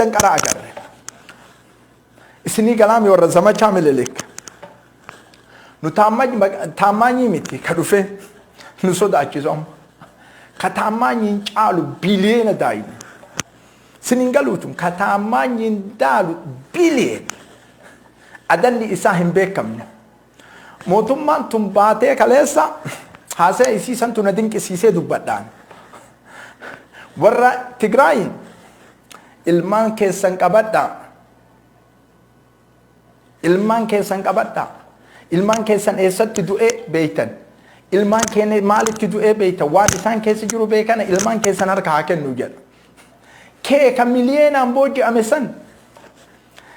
Danqaraa agarre. Isinii galaami warra zamachaa Minilik. Nu taammaanyii miti ka dhufee nu sodaachisu amma. Ka taammaanyiin caalu biliyeena daayine. Sinin galuutum ka taammaanyiin daalu biliyeena. Adalli isaa hin beekamne. Mootummaan tun baatee kaleessa haasaya isii santu na dinqisiisee dubbadhaan. Warra Tigraayin ilmaan keessan qabadhaa. Ilmaan keessan qabadhaa. Ilmaan keessan eessatti du'ee beeytan. Ilmaan keenya maalitti du'ee beeytan. Waan isaan keessa jiru beekana ilmaan keessan harka haa kennu jedha. Kee kan miliyeenaan booji'ame san,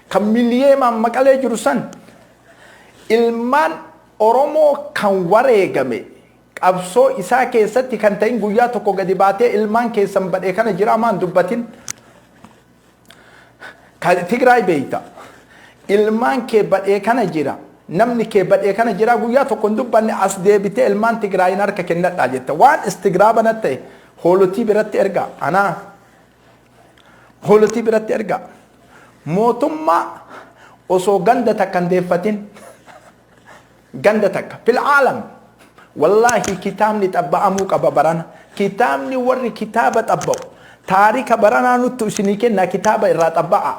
kan miliyeenaan Maqalee jiru san, ilmaan Oromoo kan wareegame qabsoo isaa keessatti kan ta'in guyyaa tokko gadi baatee ilmaan keessan badhee kana jiraa maan dubbatin. Tigraay beeyta. Ilmaan kee badhee kana jira. Namni kee badhee kana jira guyyaa tokko hin dubbanne, as deebitee ilmaan Tigraayin harka kennadhaa jetta. Waan istigraabana ta'e hoolotii biratti ergaa. Anaa hoolotii biratti ergaa. Mootummaa osoo ganda takka hin deeffatin, ganda takka fil aalam, wallaahi kitaabni xabba'amuu qaba barana. Kitaabni warri kitaaba xabba'u taarika baranaa nuttu isinii kennaa, kitaaba irraa xabba'a.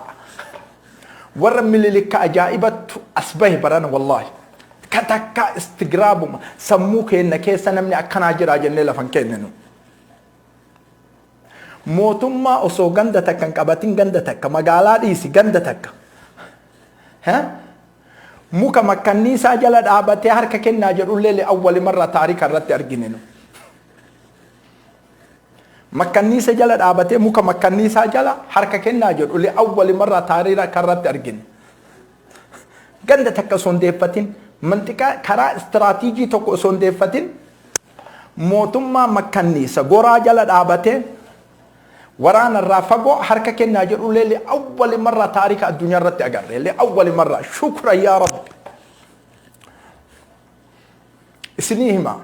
Warra Mililikka ajaa'ibattu as bahe barana, wallaahi. Ka takkaa istigraabuma sammuu keenna keessa namni akkanaa jira jennee lafan kenninu. Mootummaa osoo ganda takka hin qabatin, ganda takka, magaalaa dhiisi, ganda takka. Muka makkanniisaa jala dhaabatee harka kennaa jedhullee awwali marra taarika irratti argine nu. Makkanniisa jala dhaabatee, muka makkanniisaa jala harka kennaa jedhu awwali marra taarika irratti argine. Ganda takka osoo hin deeffatin, manxiqaa karaa istiraatiijii tokko osoo hin deeffatin, mootummaa makkanniisa goraa jala dhaabatee waraana irraa fagoo harka kennaa jedhullee li awwali marra taarika addunyaa irratti agarre, li awwali marra. Shukra yaa rabbi. Isinii hima,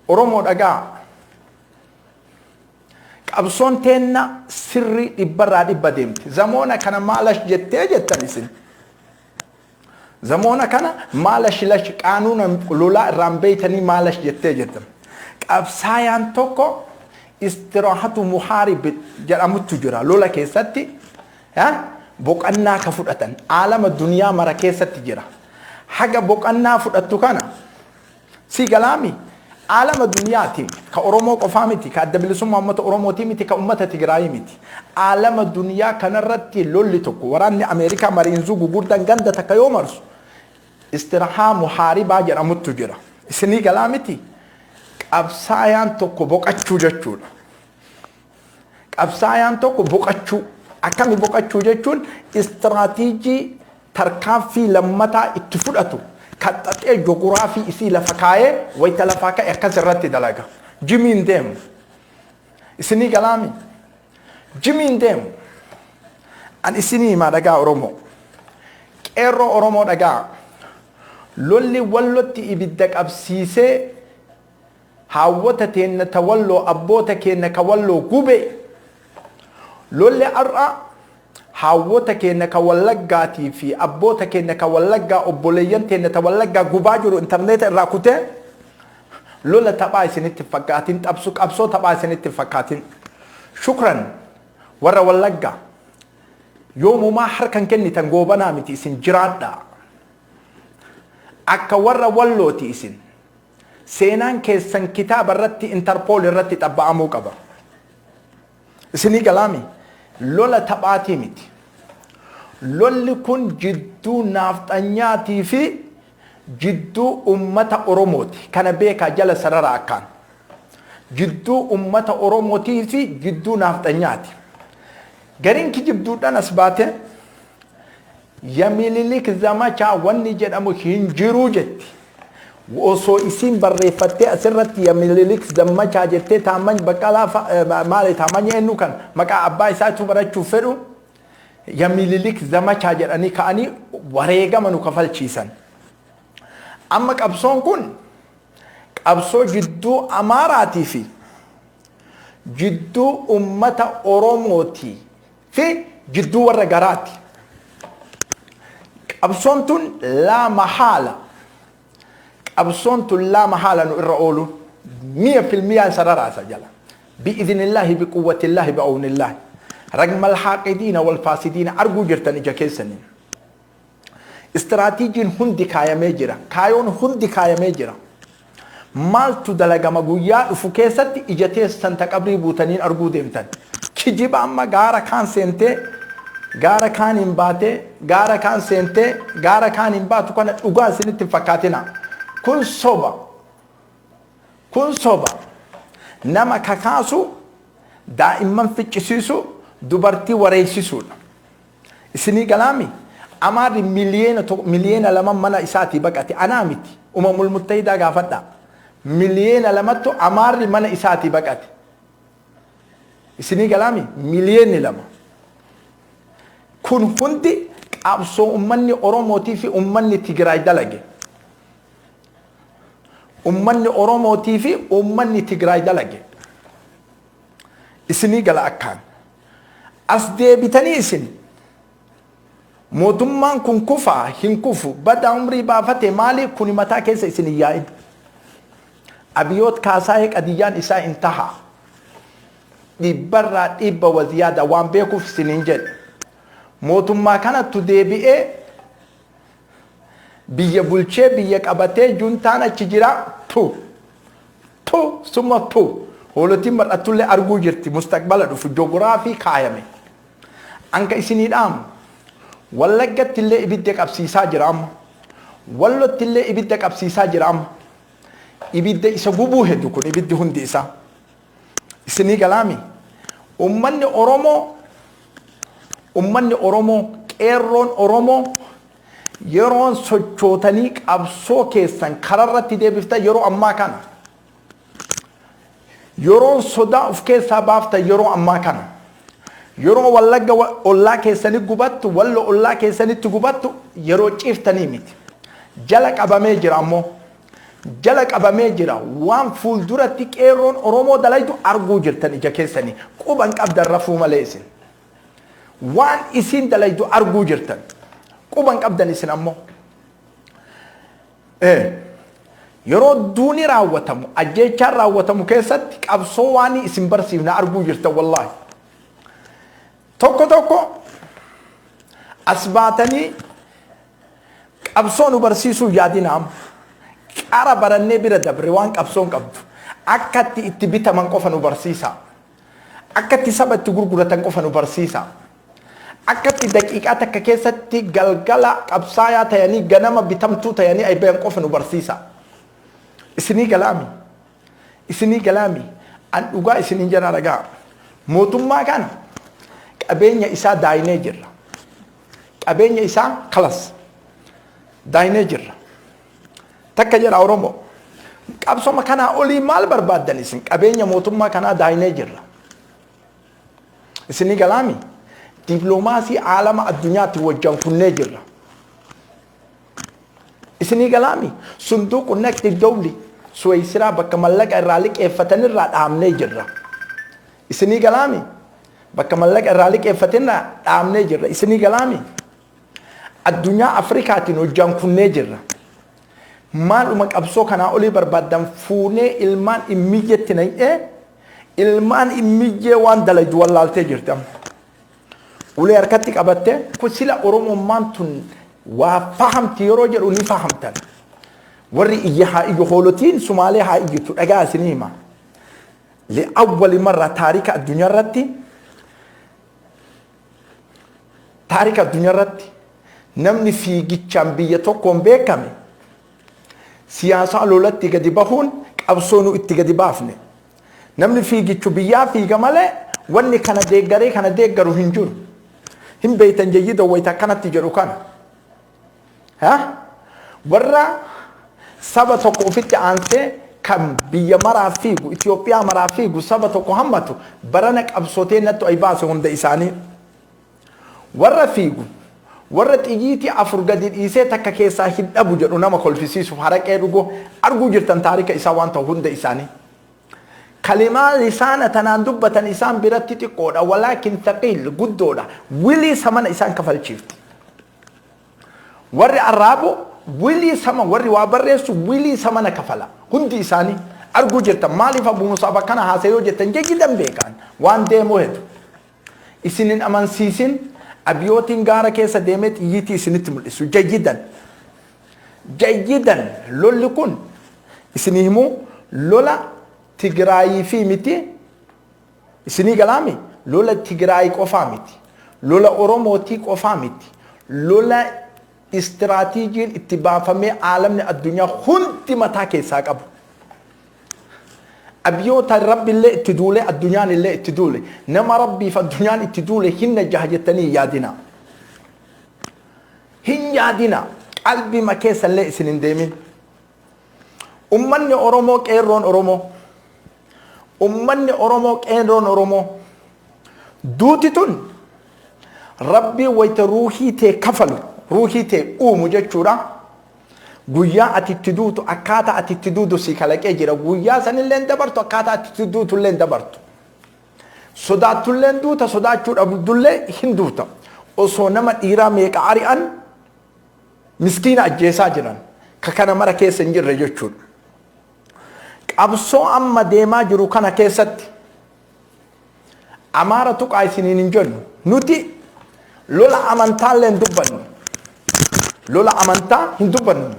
Oromoo dhagaa, qabsoon teenna sirrii dhibbarraa dhibba deemti. Zamoona kana maalash jettee jettan isin. Zamoona kana maalash lash qaanuuna lolaa irraan beeytanii maalash jettee jettan. Qabsaayaan tokko istiraahatu muhaarib jedhamuttu jira lola keessatti boqannaa ka fudhatan aalama duniyaa mara keessatti jira. Haga boqannaa fudhattu kana si galaami aalama duniyaati, ka Oromoo qofaa miti, ka Adda Bilisummaa Uummata Oromootii miti, ka uummata Tigraayii miti. Aalama duniyaa kanarratti lolli tokko, waraanni Ameerikaa mariinzuu gugurdaan ganda takka yoo marsu, istirahaa muhaaribaa jedhamuttu jira. Isinii galaa miti, qabsaayaan tokko boqachuu jechuudha. Qabsaayaan tokko boqachuu akkami boqachuu jechuun istiraatiijii tarkaanfii lammataa itti fudhatu kaxxaxee joguraafii isii lafa kaayee wayita lafaa ka'e akkas irratti dalaga. Jimiin deemu. Isinii galaami? Jimiin deemu. An isinii himaa, dhagaa Oromoo. Qeerroo Oromoo dhagaa. Lolli Wallotti ibidda qabsiisee haawwota teenna ta Walloo, abboota keenna ka Walloo gube. Lolli har'a haawwota keenna ka Wallaggaatii fi abboota keenna ka Wallaggaa, obboleeyyan teenna ta Wallaggaa gubaa jiru intarneeta irraa kutee, lola taphaa isinitti fakkaatin, qabsu qabsoo taphaa isinitti fakkaatin. Shukran warra Wallaggaa, yoomumaa harkan kennitan Goobanaa miti isin, jiraadhaa. Akka warra Wallooti isin. Seenaan keessan kitaaba irratti Interpol irratti xabba'amuu qaba. Isinii galaami, lola taphaatii miti. Lolli kun jidduu naafxanyaatii fi jidduu ummata Oromooti. Kana beekaa, jala sarara akkaan. Jidduu ummata Oromootii fi jidduu naafxanyaati. Gariin kijibduudhaan as baatee Yamililik zamachaa wanni jedhamu hin jiruu jetti. Osoo isiin barreeffattee asirratti Yamililik zamachaa jettee, Taammany Baqqalaa maali, Taammany eenyu kan maqaa abbaa isaatu barachuuf fedhu, Yamililik zamachaa jedhanii ka'anii wareegama nu kafalchiisan. Amma qabsoon kun qabsoo jidduu Amaaraatii fi jidduu ummata Oromootii fi jidduu warra garaati. Qabsoon tun laa mahaala. Qabsoon tun laa mahaala nu irra ooluun 100% isa raraasa jala. Bi'idhnillaahi biquwwatillaahi bi'awnillaahi. Ragmal haaqidiina wal faasidiina arguu jirtan ija keessaniin. Istiraatiijiin hundi kaayamee jira. Kaayoon hundi kaayamee jira. Maaltu dalagama guyyaa dhufu keessatti ija teessan ta qabrii buutaniin arguu deemtan. Kijiba amma gaara kaan seentee gaara kaaniin baatee gaara kaan seentee gaara kaaniin baatu kana dhugaa isinitti hin fakkaatina. Kun soba. Kun soba. Nama kakaasu, daa'imman ficcisiisu, dubartii wareeysisuudha. Isinii galaami? Amaarri 1 miliyoona, 2 miliyoona mana isaatii baqate. Anaa miti. Umamul Muttahidaa gaafadhaa. 2 miliyoonatu Amaarri mana isaatii baqate. Isinii galaami? 2 miliyoonni. Kun hundi qabsoo ummanni Oromootii fi ummanni Tigraay dalage. Ummanni Oromootii fi ummanni Tigraay dalage. Isinii gala akkaan. As deebitanii isin mootummaan kun kufaa hin kufu, badaa umrii baafate, maali kuni mataa keessa isin hin yaa'in. Abiyoot Kaasaayee qadiyyaan isaa hin taha. Dhibbarraa dhibba waziyaada waan beekuuf isiniin jedhe. Mootummaa kanattu deebi'ee biyya bulchee biyya qabatee juntaan achi jira, tu tu summa tu hoolotiin mar'attullee arguu jirti mustaqbala dhufu joogiraafii kaayame. Anka isinii dhaamu, Wallaggatti illee ibidda qabsiisaa jira amma. Wallotti illee ibidda qabsiisaa jira amma. Ibidda isa gubuu heddu kun ibiddi hundi isaa. Isinii galaami? Ummanni Oromoo, ummanni Oromoo, qeerroon Oromoo, yeroon sochootanii qabsoo keessan kararratti deebiftan yeroo ammaa kana. Yeroon sodaa of keessaa baaftan yeroo ammaa kana. Yeroo Wallagga ollaa keessanii gubattu, Wallo ollaa keessanitti gubattu yeroo ciiftanii miti. Jala qabamee jira ammoo. Jala qabamee jira. Waan fuulduratti qeerroon Oromoo dalaytu arguu jirtan ija keessanii. Quban qabdan, rafuu malee isin. Waan isin dalaytu arguu jirtan. Quban qabdan isin ammoo. Yeroo duuni raawwatamu, ajjeechaan raawwatamu keessatti qabsoo waan isin barsiifna arguu jirtan wallaahi. Tokko tokko as baatanii qabsoo nu barsiisuu yaadina amma. Qara barannee bira dabre waan qabsoon qabdu. Akka itti bitaman qofa nu barsiisa. Akka itti saba itti gurguratan qofa nu barsiisa. Akka itti daqiiqaa takka keessatti galgala qabsaayaa tayanii ganama bitamtuu tayanii ay bayan qofa nu barsiisa. Isinii galaami? Isinii galaami? An dhugaa isiniin jala ragaa. Mootummaa kana qabeenya isaa daayinee jirra. Qabeenya isaa kalas daayinee jirra. Takka jedha Oromoo. Qabsoma kanaa olii maal barbaaddan isin? Qabeenya mootummaa kanaa daayinee jirra. Isinii galaami? Diploomaasii aalama addunyaatti wajjan kunnee jirra. Isinii galaami? Sunduuqu naqdi dawli Suweesiraa bakka mallaqa irraa liqeeffatanirraa dhaabnee jirra. Isinii galaami? Bakka mallaqa irraa liqeeffatanirraa dhaabnee jirra. Isinii galaami? Addunyaa Afrikaatiin hojjaan kunnee jirra. Maaluma qabsoo kanaa olii barbaaddan? Fuunee ilmaan immiyyetti naqee ilmaan immiyyee waan dalaydu wallaaltee jirti amma. Ulee harkatti qabattee kun sila Oromummaan tun waa fahamti yeroo jedhu ni fahamtan. Warri iyya haa iyyu, hoolotiin Sumaalee haa iyyitu, dhagaa isinii hima. Li'awwali marra taarika addunyaa irratti, taarika addunyaa irratti namni fiigichaan biyya tokkoon beekame siyaasaa lolatti gadi bahuun qabsoo nu itti gadi baafne. Namni fiigichu biyyaa fiiga malee wanni kana deeggaree kana deeggaru hin jiru. Hin beeytan jayyida wayita akkanatti jedhu kana. Ha? Warra saba tokko ofitti aansee kan biyya maraaf fiigu, Itoophiyaa maraaf fiigu, saba tokko hammatu barana qabsotee nattu ay baase hunda isaanii. Warra fiigu, warra xiyyiitii afur gadi dhiisee takka keessaa hin dhabu jedhu nama kolfisiisuuf haraqee dhugu arguu jirtan taarika isaa waan ta'u hunda isaanii. Kalimaa lisaana tanaan dubbatan isaan biratti xiqqoodha, walaakin thaqiil, guddoodha. Wilii samana isaan kafalchiifti. Warri arraabu wilii sama, warri waa barreessu wilii samana kafala. Hundi isaanii arguu jirtan. Maaliif Abu Musaab akkana haasa'e yoo jettan, jayyidan beekaan waan deemuu hedu. Isin hin amansiisin, abiyootiin gaara keessa deemee xiyyiitii isinitti mul'isu. Jayyidan. Jayyidan lolli kun isinii himuu, lola Tigraayii fi miti. Isinii galaami, lola Tigraayii qofaa miti. Lola Oromootii qofaa miti. Lola istiraatiijiin itti baafamee aalamni addunyaa hundi mataa keessaa qabu. Abiyyoota Rabbi illee itti duule, addunyaan illee itti duule. Nama Rabbiif addunyaan itti duule hin najjaha jettanii hin yaadina. Hin yaadina. Qalbima keessa illee isin hin deemin. Ummanni Oromoo, qeerroon Oromoo. Ummanni Oromoo, qeerroon Oromoo. Duuti tun Rabbii wayita ruuhii tee kafalu, ruuhii tee uumu jechuudha. Guyyaa ati itti duutu, akkaataa ati itti duutu si kalaqee jira. Guyyaa sanillee hin dabartu, akkaataa ati itti duutu illee hin dabartu. Sodaattullee duuta, sodaachuu dhabdullee hin duuta. Osoo nama dhiiraa meeqa ari'an, miskiina ajjeesaa jiran, ka kana mara keessa hin jirre jechuudha. Qabsoo amma deemaa jiru kana keessatti Amaara tuqaa isiniin hin jennu. Nuti lola amantaallee hin dubbannu. Lola amantaa hin dubbannu.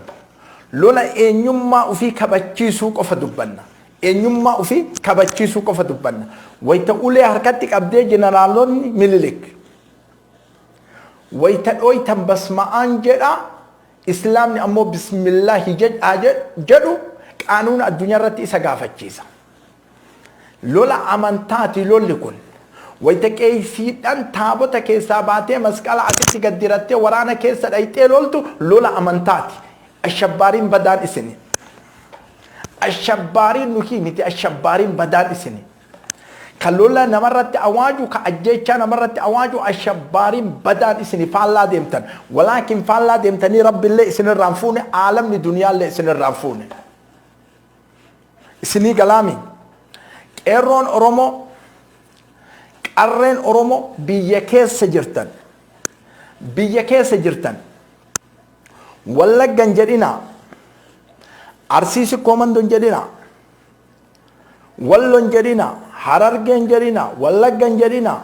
Lola eenyummaa ofii kabachiisuu qofa dubbanna. Eenyummaa ofii kabachiisuu qofa dubbanna. Wayita ulee harkatti qabdee jeneraalonni Minilik. Wayita dhooytan basma'aan jedha, Islaamni ammoo bismillaahi jedhaa jedhu, qaanuuna addunyaa irratti isa gaafachiisa. Lola amantaati lolli kun. Wayita qeeysiidhaan taabota keessaa baatee masqala asitti gad dirattee waraana keessa dhayxee loltu, lola amantaati. Ashabbaariin badaan isini. Ashabbaariin nuhii miti, ashabbaariin badaan isini. Ka lola namarratti awaaju, ka ajjeechaa namarratti awaaju, ashabbaariin badaan isini faallaa deemtan. Walaakin faallaa deemtanii Rabbillee isinirraa hin fuune, aalamni duniyaallee isinirraa hin fuune. Isinii galaami. Qeerroon Oromoo, qarreen Oromoo biyya keessa jirtan, biyya keessa jirtan, Wallaggan jedhinaa, Arsii Sikkoo Mandon jedhinaa, Wallon jedhinaa, Harargeen jedhinaa, Wallaggan jedhinaa,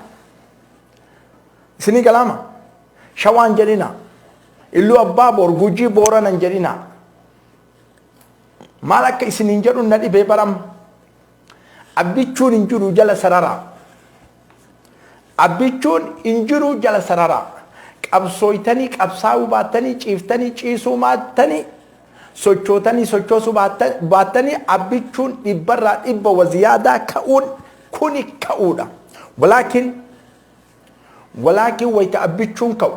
isinii galaama, Shawaan jedhinaa, Illuu Abbaa Boor, Gujii Booranan jedhinaa. Maal akka isiniin jedhu na dhibee baram. Abbichuun hin jiru, jala sararaa. Abbichuun hin jiru, jala sararaa. Qabsooytanii qabsaa'uu baattanii, ciiftanii ciisuu baattanii, sochootanii sochoosuu baattanii, abbichuun 100% wa ziyaadaa ka'uun kuni ka'uudha. Walaakin wayita abbichuun ka'u,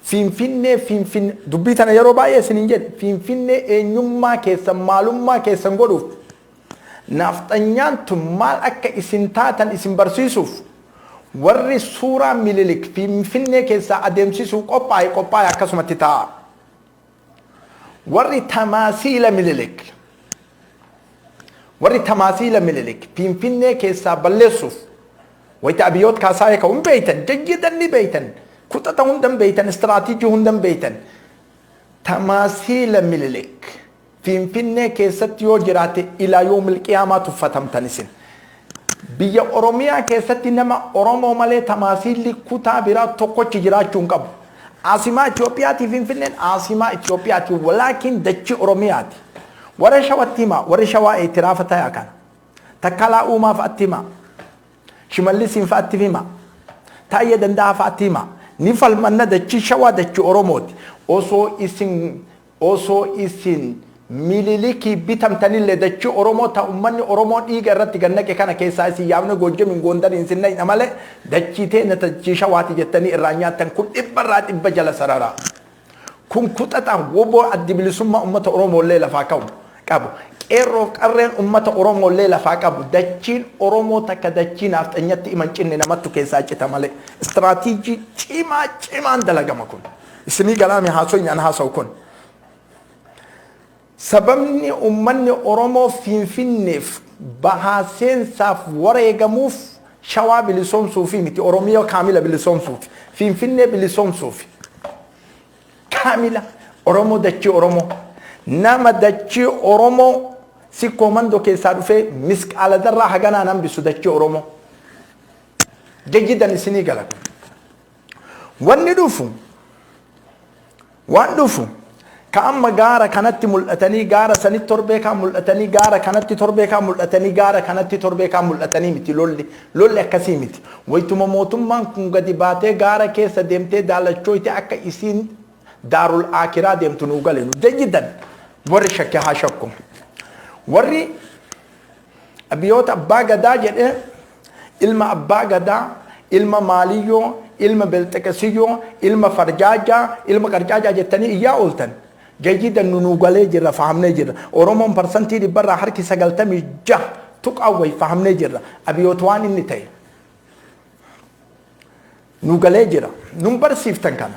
Finfinnee Finfinne, dubbii tana yeroo baay'ee isiniin jedhe, Finfinnee eenyummaa keessan, maalummaa keessan godhuuf, naafxanyaan tun maal akka isin taatan isin barsiisuuf, warri suuraa Mililik Finfinnee keessaa adeemsisuu qophaa'e qophaa'e akkasumatti taa'a. Warri tamaasiila Mililik, warri tamaasiila Mililik Finfinnee keessaa balleessuuf, wayita Abiyoot Kaasaayee ka'u hin beeytan, jayyidan ni beeytan, kuxata hundan beeytan, istiraatiijii hundan beeytan. Tamaasiila Mililik Finfinnee keessatti yoo jiraate, ilaa yoomil qiyaamaa tuffatamtan isin. Biyya Oromiyaa keessatti nama Oromoo malee tamaasiilli kutaa biraa tokkochi jiraachuu hin qabu. Aasimaa Itiyoophiyaatii Finfinneen aasimaa Itiyoophiyaati, walaakin dachii Oromiyaati. Warra Shawatti himaa, warri Shawaa itiraafa tayaa kana. Takkalaa Uumaa fa'atti himaa. Shimallisiin fa'atti himaa. Taayyee Danda'aa fa'atti himaa. Ni falmanna, dachii Shawaa dachii Oromooti. Osoo isin Mililikii bitamtanillee, dachii Oromoo ta ummanni Oromoo dhiiga irratti gannaqe kana keessaa isin yaafne Goojjamiin Goondariin isin naqna malee, dachii teenya dachii Shawaati jettanii irraa nyaattan kun 100% jala sararaa. Kun kuxaxaan woboo addi bilisummaa uummata Oromoollee lafaa qabu. Qabu. Qeerroof qarreen uummata Oromoollee lafaa qabu. Dachiin Oromoo takka dachii naafxanyatti iman cinne namattu keessaa cita malee. Istiraatiijii cimaa cimaan dalagama kun. Isinii galaami haasoyni an haasa'u kun. Sababni uummanni Oromoo Finfinneef Bahaa seensaaf wareegamuuf Shawaa bilisoomsuufi miti, Oromiyaa kaamila bilisoomsuufi, Finfinnee bilisoomsuufi. Kaamila Oromoo, dachii Oromoo, nama dachii Oromoo Sikkoo Mandoo keessaa dhufee misqaala darraa haganaan hambisu dachii Oromoo. Jayyidan isinii gala kun. Wanni dhufu, waan dhufu ka amma gaara kanatti mul'atanii, gaara sanitti torbee kaan mul'atanii, gaara kanatti torbee kaan mul'atanii, gaara kanatti torbee kaan mul'atanii miti. Lolli akkasii miti. Waytuma mootummaan kun gadi baatee gaara keessa deemtee daalachooyte, akka isiin daarul aakiraa deemtu nuu galenu jayyidan. Warri shakke haa shakku. Warri biyyoota abbaa gadaa jedhee, ilma abbaa gadaa, ilma maaliyyoo, ilma belxeqesiyyoo, ilma farjaajaa, ilma qarcaajaa jettanii iyyaa ooltan, jayyidan nu nuu galee jirra, fahamnee jirra. Oromoon 96% tuqaa wayi fahamnee jirra. Abiyoot waan inni ta'e nu galee jira. Nun barsiiftan kana.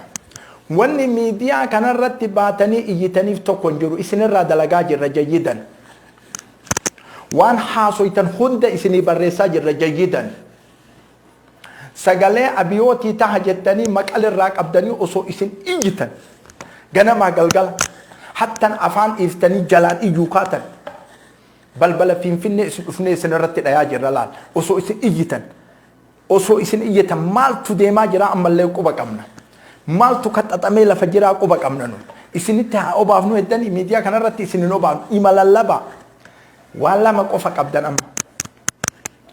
Wanni miidiyaa kanarratti baatanii iyyitaniif tokko hin jiru. Isinirraa dalagaa jirra jayyidan. Waan haasoytan hunda isinii barreessaa jirra jayyidan. Sagalee Abiyootii taha jettanii maqalirraa qabdanii osoo isin iyyitan ganamaa galgala hattan afaan dhiiftanii jalaan iyyuu kaatan, balbala Finfinnee isin dhufnee isin irratti dhayaa jirra. Laal, osoo isin iyyitan maaltu deemaa jira ammallee quba qabna. Maaltu kaxaxamee lafa jiraa quba qabna. Nu isinitti haa obaafnu heddanii miidiyaa kanarratti isin hin obaafnu. Ima lallabaa. Waan lama qofa qabdan amma.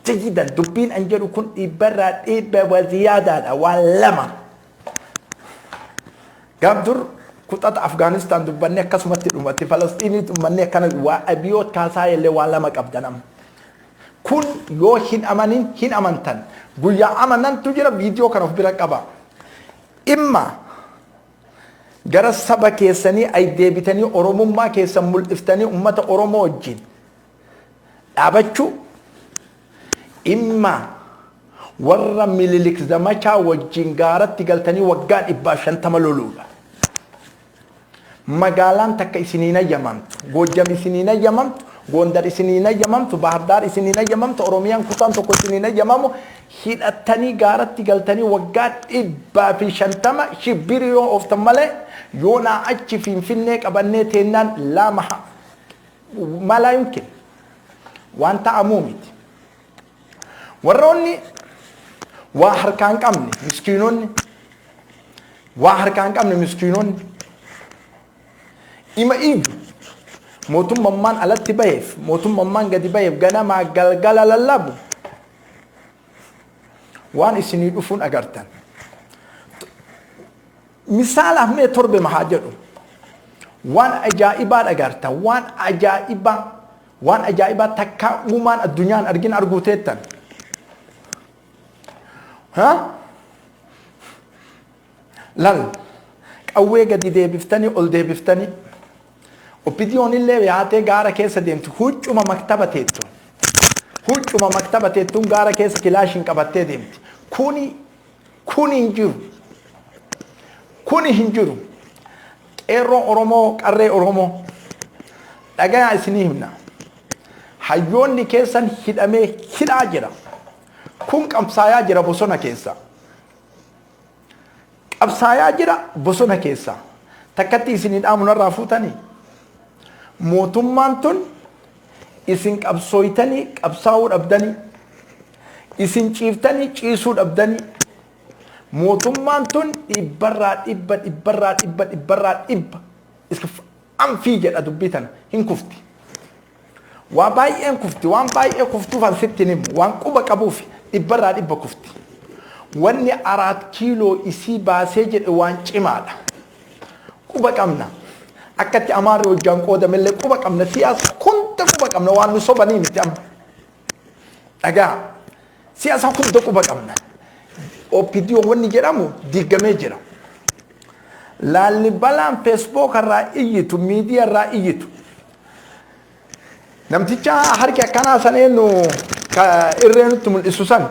Jayyidan, dubbiin an jedhu kun dhibbarraa dhibba waziyaadaadha. Waan lama. Gaaf dur kuxata Afgaanistaan dubbannee akkasumatti dhumatti, Falasxiinii dubbannee akkana. Waa Abiyoot kaasaa illee waan lama qabdan amma. Kun yoo hin amanin hin amantan. Guyyaa amanantu jira, viidiyoo kana of bira qaba. Imma gara saba keessanii ay deebitanii Oromummaa keessan mul'iftanii ummata Oromoo wajjin dhaabachuu, imma warra Mililik zamachaa wajjin gaaratti galtanii waggaa 150 loluudha. Magaalaan takka isiniin ayyamamtu, Goojjam isiniin ayyamamtu, Gondar isiniin ayyamamtu, Bahardaar isiniin ayyamamtu, Oromiyaan kutaan tokko isiniin ayyamamu. Hidhattanii gaaratti galtanii waggaa 150 shibbirii yoo ooftan malee, yoo naa achi Finfinnee qabannee teennaan lama malaa yumkin waan ta'amuu miti. Warroonni waa harkaan qabne miskiinonni, waa harkaan qabne miskiinonni ima iyyu. Mootummaan alatti baheef, mootummaan gadi baheef ganamaa galgala lallabu, waan isinii dhufuun agartan. Misaalaaf mee torbe haa jedhu, waan ajaa'ibaa dhagartan, waan ajaa'ibaa, waan ajaa'ibaa takkaa uumaan addunyaan argin arguu teettan. Ha? Lal, qawwee gadi deebiftanii ol deebiftanii, OPDOn illee yaatee gaara keessa deemti. Huccuma maktaba teettu, huccuma maktaba teettuun gaara keessa kilaashin qabattee deemti. Kuni hin jiru, kuni hin jiru. Qeerroo Oromoo, qarree Oromoo, dhagayaa, isinii himna. Hayyoonni keessan hidhamee hidhaa jira. Kun qabsaayaa jira bosona keessa, qabsaayaa jira bosona keessa. Takkatti isinii dhaamu narraa fuutanii, mootummaan tun isin qabsooytanii qabsaa'uu dhabdanii, isin ciiftanii ciisuu dhabdanii, mootummaan tun dhibbarraa dhibba, dhibbarraa dhibba, dhibbarraa dhibba anfii jedha dubbii tana, hin kufti. Waa baay'een kufti. Waan baay'ee kuftuuf an sitti himu, waan quba qabuuf 100% kufti. Wanni Araat Kiiloo isii baasee jedhe waan cimaadha. Quba qabna. Akkatti Amaarri hojjaan qoodamellee quba qabna. Siyaasa hunda quba qabna. Waan nu sobanii miti amma. Dhagaa, siyaasa hunda quba qabna. OPDO wanni jedhamu diigamee jira. Laallibalaan Facebook irraa iyyitu, miidiyaa irraa iyyitu. Namticha harki akkanaa san eenyu ka irree nutti mul'isu san,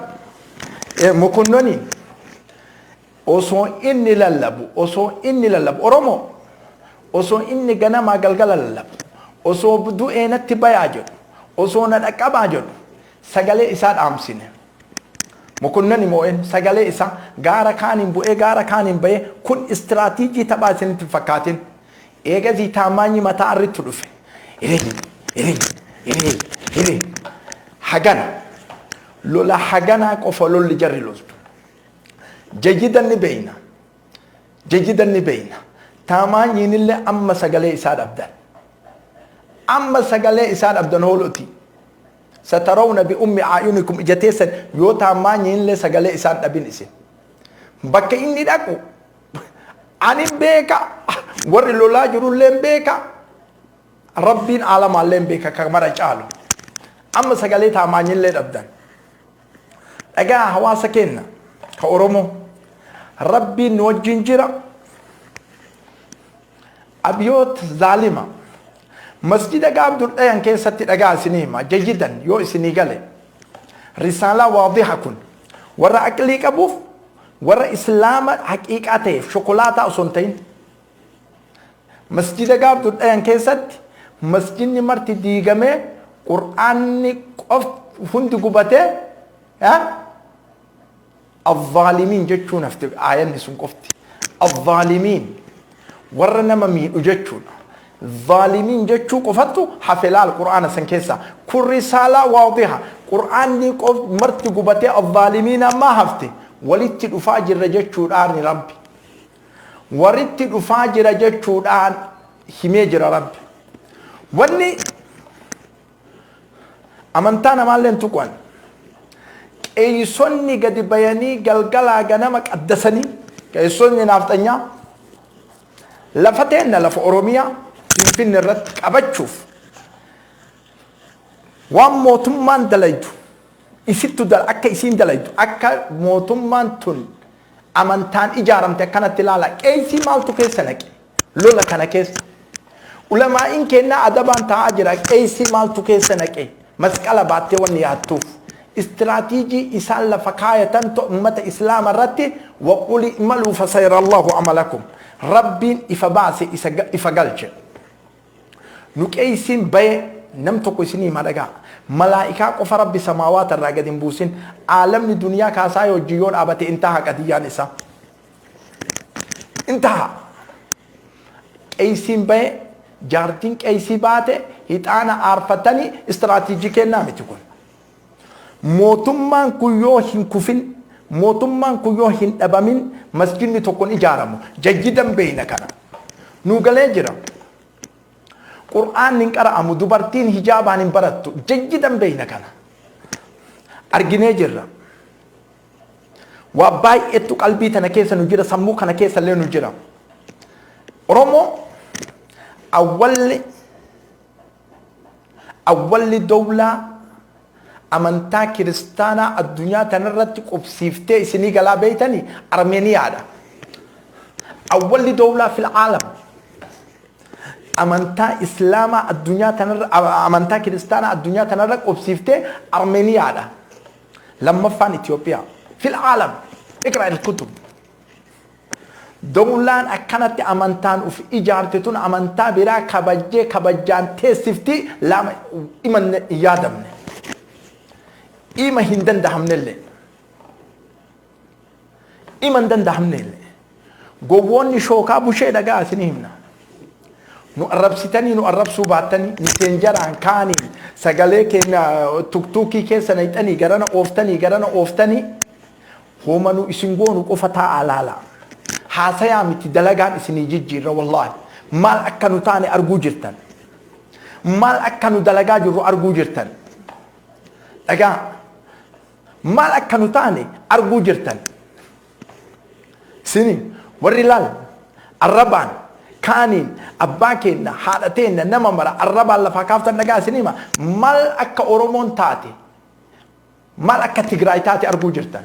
Mokonnoni, osoo inni lallabu, osoo inni lallabu, Oromoo, osoo inni ganamaa galgala lallabu, osoo du'ee natti bayaa jedhu, Osoo na dhaqqabaa jedhu sagalee isaa dhaamsine. Mokonnan moo'een sagalee isaa gaara kaaniin bu'ee gaara kaaniin ba'ee, kun istiraatiijii taphaa isinitti hin fakkaatin. Eegasii Taamaanyi mataa arritti dhufe. Hiree, hiree, hiree, hiree. Hagana. Lola haganaa qofa lolli jarri loltu. Jayyidan ni beeyna. Jayyidan ni beeyna. Taamaanyiinillee amma sagalee isaa dhabdan. Amma sagalee isaa dhabdan hooloti. Satarawna bi ummi aayunikum, ija teessan yoo Taamaanyiinillee sagalee isaan dhabin isin. Bakka inni dhaqu ani beeka, warri lolaa jirullee beeka, Rabbiin aalamaallee beeka kan mara caalu. Amma sagalee Taamaanyiillee dhabdan. Dhagaa hawaasa keenya ka Oromoo, Rabbiin nu wajjin jira. Abiyoot zaalima. Masjida gaaf dur dhayan keessatti, dhagaa isinii hima jayyidan yoo isinii gale. Risaalaa waadiha kun warra aqlii qabuuf, warra Islaama haqiiqaa ta'eef, shokolaataa osoo hin ta'in. Masjida gaaf dur dhayan keessatti masjidni marti diigamee, Qur'aanni qof hundi gubatee, "الظالمين" jechuun hafte, aayanni sun qofti. الظالمين warra nama miidhu jechuudha. ظالمين jechuu qofattu hafe laal Qur'aana san keessa. Kun risaalaa waadiha. Qur'aanni qof marti gubatee الظالمين ammaa hafte, walitti dhufaa jirra jechuudhaan Rabbi. Walitti dhufaa jira jechuudhaan himee jira Rabbi. Wanni amantaa namaallee hin tuqan. Qeeysonni gadi bayanii galgalaa ganama qaddasanii, qeeysonni naafxanyaa lafa teenna, lafa Oromiyaa Finfinne irratti qabachuuf waan mootummaan dalaydu isittu akka isiin dalaydu, akka mootummaan tun amantaan ijaaramte akkanatti ilaala. Qeeysii maaltu keessa naqe lola kana keessa? Ulamaa'iin kennaa adabaan taa'aa jira. Qeeysii maaltu keessa naqe? Masqala baattee wanni yaattuuf istiraatiijii isaan lafa kaayatan ummata Islaama irratti. وقل اعملوا فسيرى الله عملكم. Rabbiin ifa baase, isa ifa galche. Nu qeeysiin baye nam tokko isinii hima, dhagaa. Malaa'ikaa qofa Rabbi samaawaata irraa gadi hin buusin. Aalamni duniyaa kaasaa hojii yoo dhaabate intaha qadiyyaan isaa intaha. Qeeysiin baye, jaartiin qeeysii baate, hixaana aarfatanii, istiraatiijii kennaa miti kun. Mootummaan kun yoo hin kufin, mootummaan kun yoo hin dhabamin, masjidni tokko hin ijaaramu. Jayyidan beeyna, kana nu galee jira. Qur'aanni hin qara'amu, dubartiin hijaabaan hin barattu. Jayyidan beeyna, kana arginee jirra. Waa baay'eetu qalbii tana keessa nu jira, sammuu kana keessa illee nu jira. Oromoo awwalli dowlaa amantaa Kiristaanaa addunyaa tanarratti qubsiiftee isinii galaa beeytanii Armeeniyaadha. أول دولة في العالم amantaa Islaamaa addunyaa tanarra, amantaa Kiristaanaa addunyaa tanarra qubsiiftee Armeeniyaadha. Lammaffaan Itoophiyaa. في العالم، اقرأ الكتب. Dowlaan akkanatti amantaan uf ijaarte tun amantaa biraa kabajjee kabajjaan teessifti lama ima hin yaadamne. Ima hin dandahamnellee. Ima hin dandahamnellee. Gowwoonni shookaa bushee, dhagaa isinii himna. Nu arrabsitanii, nu arrabsuu baattanii, miseenjaraan kaaniin sagalee keenya tuktuukii keessa naqxanii garana ooftanii garana ooftanii, hooma nu isin goonu qofa taa'aa laala. Haasayaa miti, dalagaan isinii jijjiirra wallaahi. Maal akka nu taane arguu jirtan. Maal akka nu dalagaa jirru arguu jirtan. Dhagaa, maal akka nu taane arguu jirtan. Sini warri laal arrabaan kaaniin abbaa keenya, haadha teenya, nama mara arrabaan lafaa kaaftan, dhagaa isin hima, maal akka Oromoon taate, maal akka Tigraay taate arguu jirtan.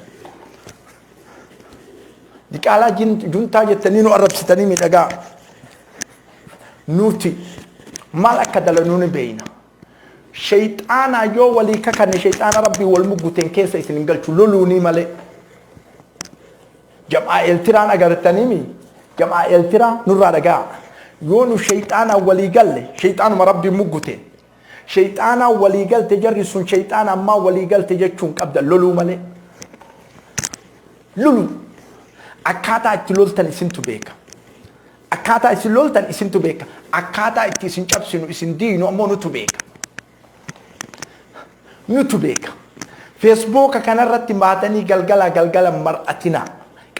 Diqaalaa juntaa jettanii nu arrabsitanii, miidhagaa. Nuti maal akka dalanuu ni beeyna. Shayxaanaa yoo walii kakanne, shayxaana Rabbii wal mugguteen keessa isin hin galchu loluunii malee. Jam'aa Eeltiraan agartanii, jam'aa Eeltiraa nurraa dhagaa. Yoo nu shayxaanaa walii galle, shayxaanuma Rabbii mugguteen. Shayxaanaa walii galte jarri sun, shayxaana ammaa walii galte jechuun qabda. Loluu malee. Loluu. Akkaataa itti loltan isintu beeka. Akkaataa isin loltan isintu beeka. Akkaataa itti isin cabsinu, isin diinu ammoo nutu beeka. Nutu beeka. Feesbuuka kanarratti maatanii galgala galgala mar'atinaa.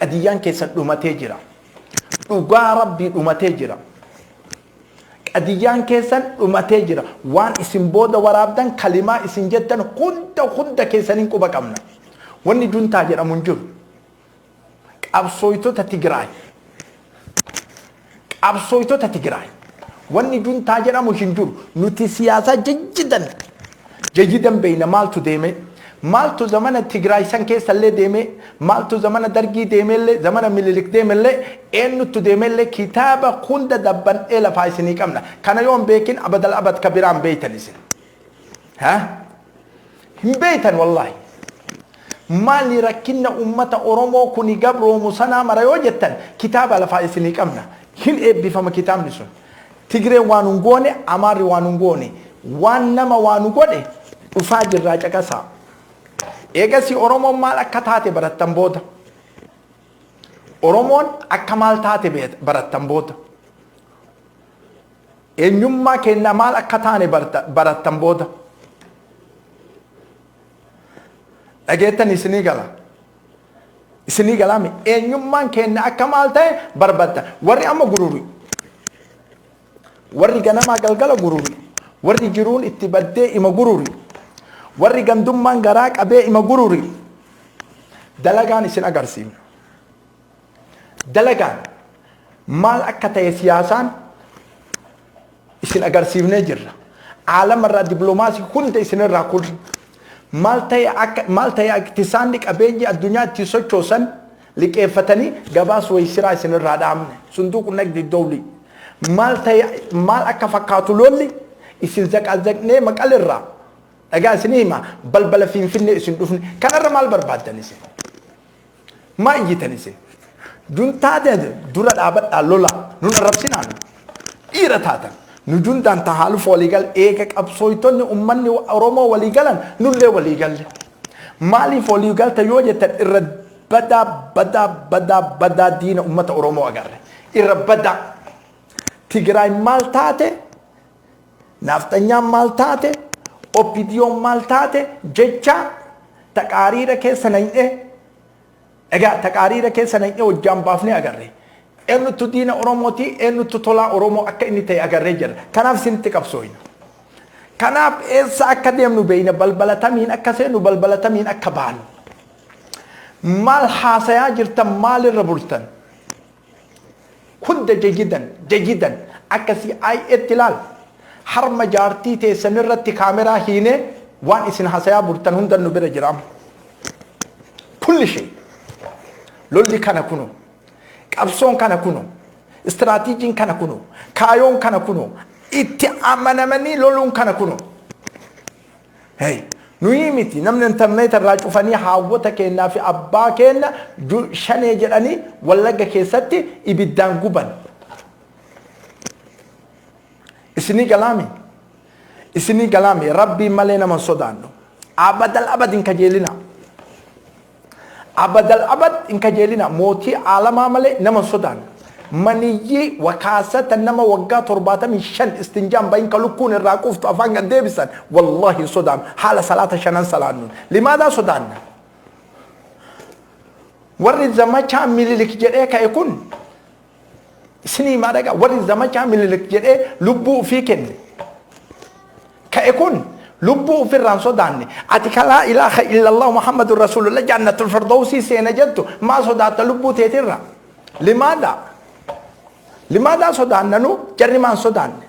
Qadiyyaan keessan dhumatee jira. Dhugaa Rabbii dhumatee jira. Qadiyyaan keessan dhumatee jira. Waan isin booda waraabdan, kalimaa isin jettan hunda hunda keessaniin quba qabna. Wanni juntaa jedhamu hin jiru. Qabsooytota Tigraay. Qabsooytota Tigraay. Wanni juntaa jedhamu hin jiru. Nuti siyaasaa jajjidan jayyidan beeyna. Maaltu deeme? Maaltu zamana Tigraay san keessallee deeme? Maaltu zamana Dargii deemellee, zamana Mililik deemellee, eenyuttu deemellee, kitaaba hunda dabban'ee lafaa isinii qabna. Kana yoo hin beekin, abadal abad ka biraan beeytan isin. Ha? Hin beeytan wallaahi. Maali rakkinna ummata Oromoo kuni gabroomu sanaa mara yoo jettan, kitaaba lafaa isinii qabna. Hin eebbifama kitaabni sun. Tigreen waan hin goone, Amaarri waan hin goone, waan nama waan godhe dhufaa jirraa caqasaa. Eegasii Oromoon maal akka taate barattan booda. Oromoon akka maal taate barattan booda. Eenyummaa keenya maal akka taane barattan booda. Dhageettan isinii gala. Isinii galaami, eenyummaan keenya akka maal ta'e barbaadda. Warri amma gururi. Warri ganamaa galgala gururi. Warri jiruun itti baddee ima gururi. Warri gandummaan garaa qabee ima gururi. Dalagaan isin agarsiifna. Dalagaan maal akka ta'e siyaasaan isin agarsiifnee jirra. Aalamarraa dippiloomaasii hunda isinirraa kurri. Maal ta'e akka maal ta'e iktisaanni qabeenyi addunyaa ittiin sochoosan liqeeffatanii gabaas wayisiraa isinirraa dhaabne. Sunduuqu nagdi dowli. Maal ta'e, maal akka fakkaatu lolli isin zaqaazaqnee Maqalirraa dhagaa isinii hima, balbala Finfinnee isin dhufne. Kanarra maal barbaaddan isin? Maa iyyitan isin? Juntaa dura dhaabadhaa lola, nun arrabsinaan dhiira taatan. Nu juntaan tahaaluuf waliigal eega qabsooytonni ummanni Oromoo waliigalan, nullee waliigalle. Maaliif waliigalta yoo jettan, irra badaa badaa badaa badaa diina ummata Oromoo agarre. Irra badaa. Tigraay maal taate? Naafxanyaan maal taate? OPDOn maal taate? Jecha taqaariira keessa naqnee, egaa taqaariira keessa naqnee hojjaan baafnee agarre. Eenyutu diina Oromooti, eenyutu tolaa Oromoo akka inni ta'e agarree jira. Kanaaf isinitti qabsooyna. Kanaaf eessa akka deemnu beeyna, balbala tamiin akka seennu, balbala tamiin akka baanu. Maal haasayaa jirtan, maalirra bultan? Hunda jayidan jayidan akka CIAtti ilaal. Harma jaartii teessan irratti kaameraa hiinee waan isin hasayaa bultan hunda nu bira jira amma. Kulli shay. Lolli kana kuno. Qabsoon kana kuno. Istiraatiijiin kana kuno. Kaayoon kana kuno. Itti amanamanii loluun kana kuno. Hey, nuyi miti, namni intarneeta irraa cufanii haawwota keenyaa fi abbaa keenya shanee jedhanii Wallagga keessatti ibiddaan guban. Isinii galaami? Isinii galaami? Rabbiin malee nama hin sodaannu. Abadal abad hin kajeelina. Abadal abad hin kajeelina. Mootii aalamaa malee nama hin sodaannu. Maniyyii wakaasata nama waggaa 75 istinjaan bahin, ka lukkuun irraa quuftu afaan gad deebisan, wallahi hin sodaannu. Haala salaata shanan salaannuun. Limaadaa sodaanna? Warri zamachaa Mililik jedhee ka'e kun isinii himaa dhagaa, warri zamachaa Mililik jedhee lubbuu ofii kenne ka'e kun lubbuu ofirraan sodaanne. Ati ka laa ilaaha illallah Muhammadun rasuulullah jannatul firdawsii seena jettu maa sodaatta lubbuu teetirra? Limaada limaadaa sodaanna nu? Jarri maan sodaanne?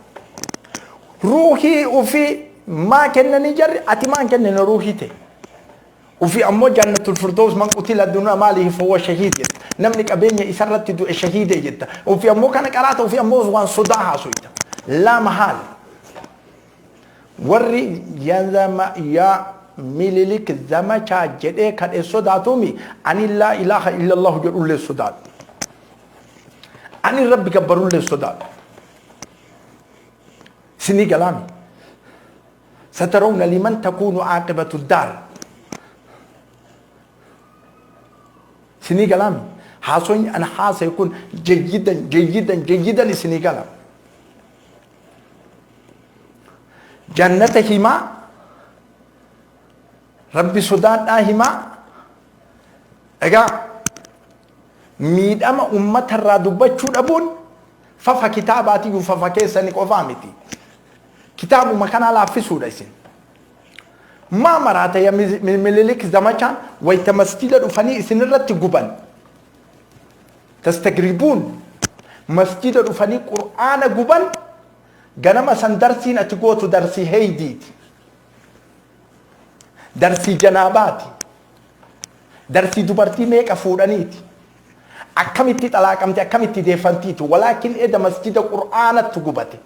Ruuhii ofii maa kennanii jarri? Ati maan kennine ruuhii ta'e Ufi ammoo jannatul firdaws, man qutila duna maalihi fahuwa shahiid jetta. Namni qabeenya isarratti du'e shahiide jetta. Ufi ammoo kana qaraata, ufi ammoo waan sodaa haasoyta. Laa mahaal. Warri yaa Mililik zamachaa jedhee kadhe sodaatumi, ani laa ilaaha illallahu jedhullee sodaadhu. Ani Rabbi gabbarullee sodaadhu. Isinii galaami. Satarawna liman takuunu aaqibatu daar. Isinii galaami? Haasoyni an haasaye kun jayyidan jayyidan jayyidan isinii gala. Jannata himaa, Rabbi sodaadhaa himaa. Egaa miidhama ummata irraa dubbachuu dhabuun fafa kitaabaatiyyuu fafa keessani qofaa miti. Kitaabuma kanaa laaffisuudha isin. Maa maraata ya Minilik zamachaan wayta masjida dhufanii isinirratti guban. Tastagribuun masjida dhufanii qur'aana guban, ganama san darsiin ati gootu darsii heeydiiti. Darsii janaabaati. Darsii dubartii meeqa fuudhaniiti. Akkamitti xalaaqamte, akkamitti deeffantiiti. Walaakin eda masjida qur'aanattu gubate.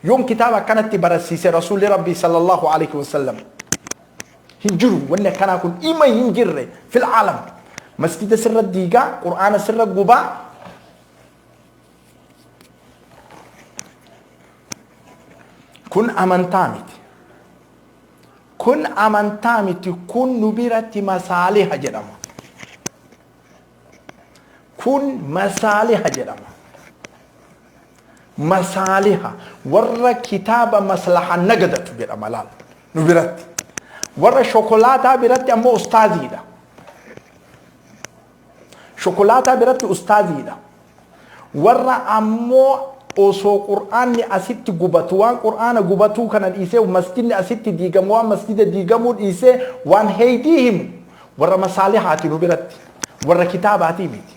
Yoom kitaaba akkanatti barasiise Rasuulli Rabbii sallallahu alaihi wasallam? Hin jiru wanni akkanaa kun, ima hin jirre fil aalam. Masjida sirra diigaa, qur'aana sirra gubaa. Kun amantaa miti. Kun amantaa miti, kun nu biratti masaaliha jedhama. Kun masaaliha jedhama. Masaaliha warra kitaaba maslaha nagadatu jedhama laal nu biratti. Warra shokolaataa biratti ammoo ustaaziidha. Shokolaataa biratti ustaaziidha. Warra ammoo osoo qur'aanni asitti gubatu waan qur'aana gubatuu kana dhiisee, masjidni asitti diigamu waan masjida diigamuu dhiisee waan heeydii himu, warra masaalihaati nu biratti, warra kitaabaatii miti.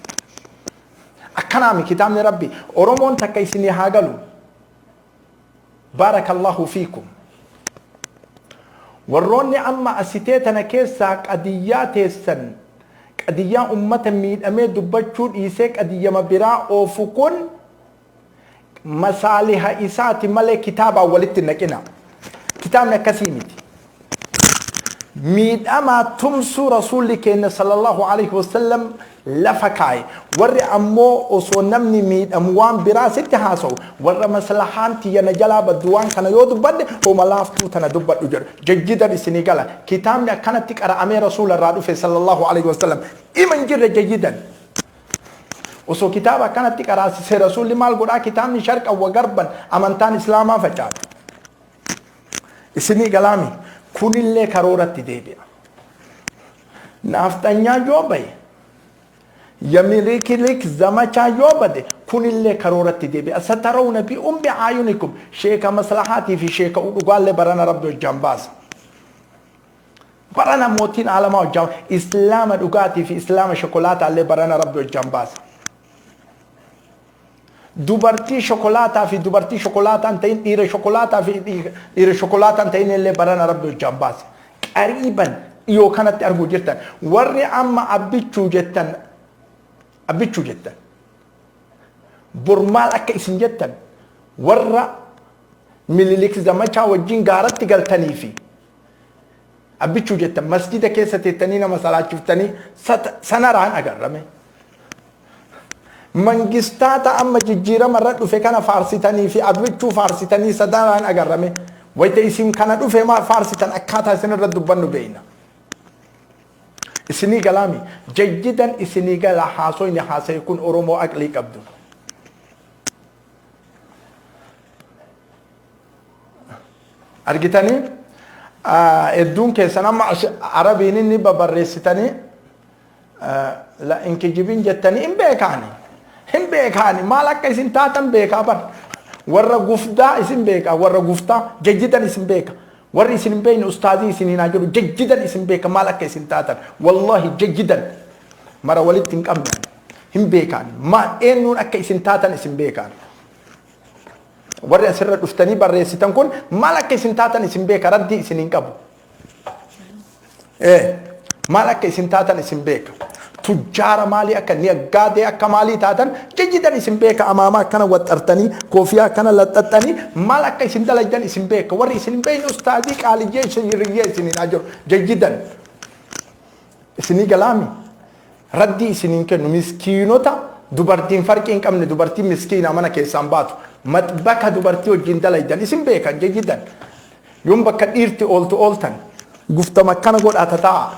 Akkanaami kitaabni Rabbi. Oromoon takka isinii haa galu. Baarakallahu fiikum. Warroonni amma asitee tana keessaa qadiyyaa teessan, qadiyyaa ummata miidhamee dubbachuu dhiisee qadiyyama biraa oofu, kun masaaliha isaati malee kitaabaan walitti hin naqina. Kitaabni akkasii miti. Miidhamaa tumsuu Rasuulli keenya sallallahu alaihi wasallam lafa kaaye. Warri ammoo osoo namni miidhamu waan biraa sitti haasa'u, warra maslahaan tiyya na jalaa baddu waan kana yoo dubbadhe homa laaftuu tana dubbadhu jedhu. Jajjidan isinii gala. Kitaabni akkanatti qara'amee Rasuula irraa dhufe sallallahu alaihi wasallam ima hin jirre jayyidan. Osoo kitaaba akkanatti qaraasise Rasuulli maal godhaa? Kitaabni sharqan wa garban amantaan Islaamaa facaate. Isinii galaami? Kunillee karooratti deebi'a. Naafxanyaa yoo bahe, yamirikilik zamachaa yoo bade, kunillee karooratti deebi'a. Satarawna bi ummi aayunikum, sheeka maslahaatii fi sheeka dhugaallee barana Rabbi hojjaan baasa. Barana mootiin aalamaa hojjaan Islaama dhugaatii fi Islaama shokolaataallee barana Rabbi hojjaan baasa. Dubartii shokolaataa fi dubartii shokolaataa hin ta'in, dhiira shokolaataa fi dhiira shokolaataa hin ta'in illee barana Rabbi hojjaan baasa. Qariiban dhiyoo kanatti arguu jirtan. Warri amma Abbichuu jettan, Abbichuu jettan, bor maal akka isin jettan, warra Mililik zamachaa wajjin gaaratti galtanii fi Abbichuu jettan masjida keessa teettanii nama salaachiftanii sanaraan agarrame. Mangistaata amma jijjiirama irra dhufe kana faarsitanii fi Abbichuu faarsitanii sadaraan agarrame. Wayita isin kana dhufe maa faarsitan, akkaataa isin irra dubbannu beeyna. Isinii galaami? Jayyidan isinii gala haasoyni haasaye kun, Oromoo aqlii qabdu? Argitanii, hedduun keessan amma Arabiin inni babarreessitanii la hin kijibin jettanii hin beekaani. Hin beekaani, maal akka isin taatan beekaa bar. Warra gufdaa isin beeka, warra guftaa jajjidan isin beeka. Warri isin hin beekne ustaazii isin hin jiru, jajjidan isin beeka maal akka isin taatan. Wallahi jajjidan mara walitti hin qabne, hin beekaani. Maal eenyuun akka isin taatan isin beekaani. Warri asirra dhuftanii barreessitan kun maal akka isin taatan isin beeka, raddii isin hin qabu. Maal akka isin taatan isin beeka. Tujjaara maalii akka naggaadee akka maalii taatan jajjidan isin beeka. Amaamaa akkana waxxartanii, koofiyaa akkana laxxaxxanii maal akka isin dalagdan isin beeka. Warri isin hin beekne ustaazii qaaliyyee isin hiriyyee isin hin jiru jajjidan. Isinii galaami? Raddii isin hin kennu. Miskiinota dubartiin farqii hin qabne, dubartiin miskiina mana keessaan baatu, maxbaka dubartii wajjin dalagdan isin beekan jajjidan. Yoon bakka dhiirti ooltu ooltan guftama akkana godhaa tataa'a.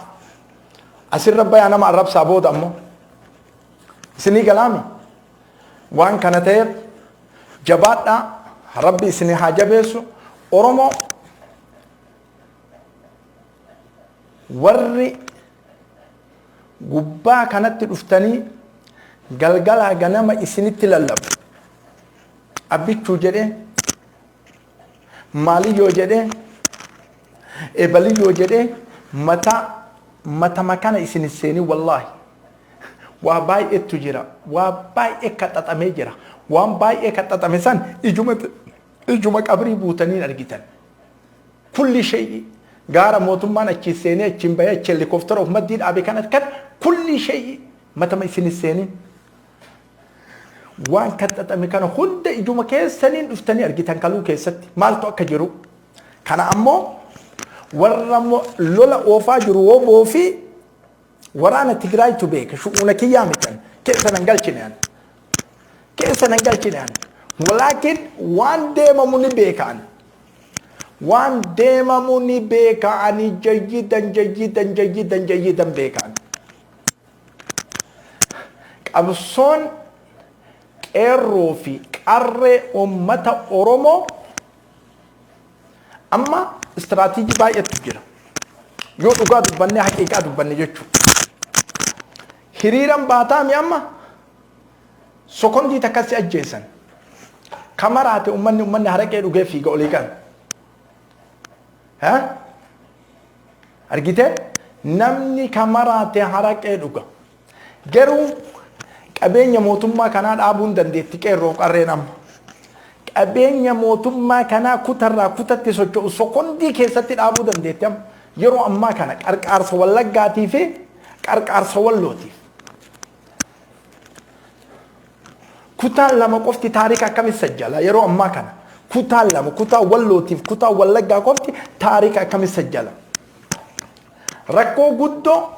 Asirra bayaa nama arrabsaa booda ammoo. Isinii galaami? Waan kana ta'eef jabaadhaa, Rabbi isinii haa jabeessu. Oromoo warri gubbaa kanatti dhuftanii galgalaa ganama isinitti lallabu. Abbichuu jedhee, maaliyyoo jedhee, ebaliyyoo jedhee mataa matama kana isin seenii wallaahi. Waa baay'eetu jira. Waa baay'ee kaxaxamee jira. Waan baay'ee kaxaxame san ijuma ijuma qabrii buutanii argitan. Kulli shay'i gaara mootummaan achi seenee achiin bahee achi helikooftara of maddii dhaabe kan kan kulli shay'i matama isin seenin. Waan kaxaxame kana hunda ijuma keessaniin dhuftanii argitan kaluu keessatti maaltu akka jiru. Kana ammoo warra lola oofaa jiru woboo fi waraana Tigraaytu beeka. Shu'uuna kiyyaa mitan keessa nan galchine an. Keessa nan galchine an. Walaakin waan deemamu ni beeka an. Waan deemamu ni beeka ani jayyidan jayyidan jayyidan jayyidan beeka an. Qabsoon qeerroo fi qarree uummata Oromoo amma istiraatiijii baay'eetu jira. Yoo dhugaa dubbannee haqiiqaa dubbanne jechuudha. Hiriiran baataami amma sokondii takka si ajjeesan. Kamaraate ummanni haraqee dhugee fiiga olii kan. Argitee namni kamaraate haraqee dhuga. Garuu qabeenya mootummaa kanaa dhaabuun dandeetti qeerroof qarreen amma. Qabeenya mootummaa kanaa kutarraa kutatti socho'u sokondii keessatti dhaabuu dandeetti amma. Yeroo ammaa kana qarqaarsa Wallaggaatii fi qarqaarsa Wallootiif. Kutaan lama qofti taarika akkamitti sajjala yeroo ammaa kana? Kutaan lama, kutaa Wallootiif kutaa Wallaggaa qofti taarika akkamitti sajjala? Rakkoo guddoo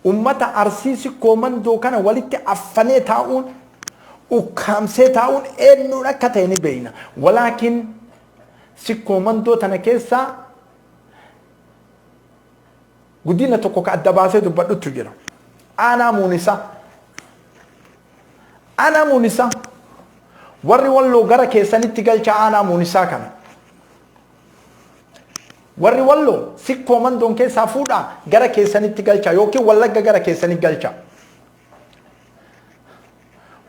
ummata Arsii Sikkoo Mandoo kana walitti affanee taa'uun, ukkaamsee taa'uun eenyuun akka ta'e ni beekna. Walaakin Sikkoo Mandoo tana keessaa guddina tokko ka adda baasee dubbadhutu jira. Aanaa Muunisaa. Aanaa Muunisaa. Warri Walloo gara keessanitti galcha aanaa Muunisaa kana. Warri Walloo Sikkoo Mandoon keessaa fuudhaa gara keessanitti galcha yookiin Wallagga gara keessanitti galcha.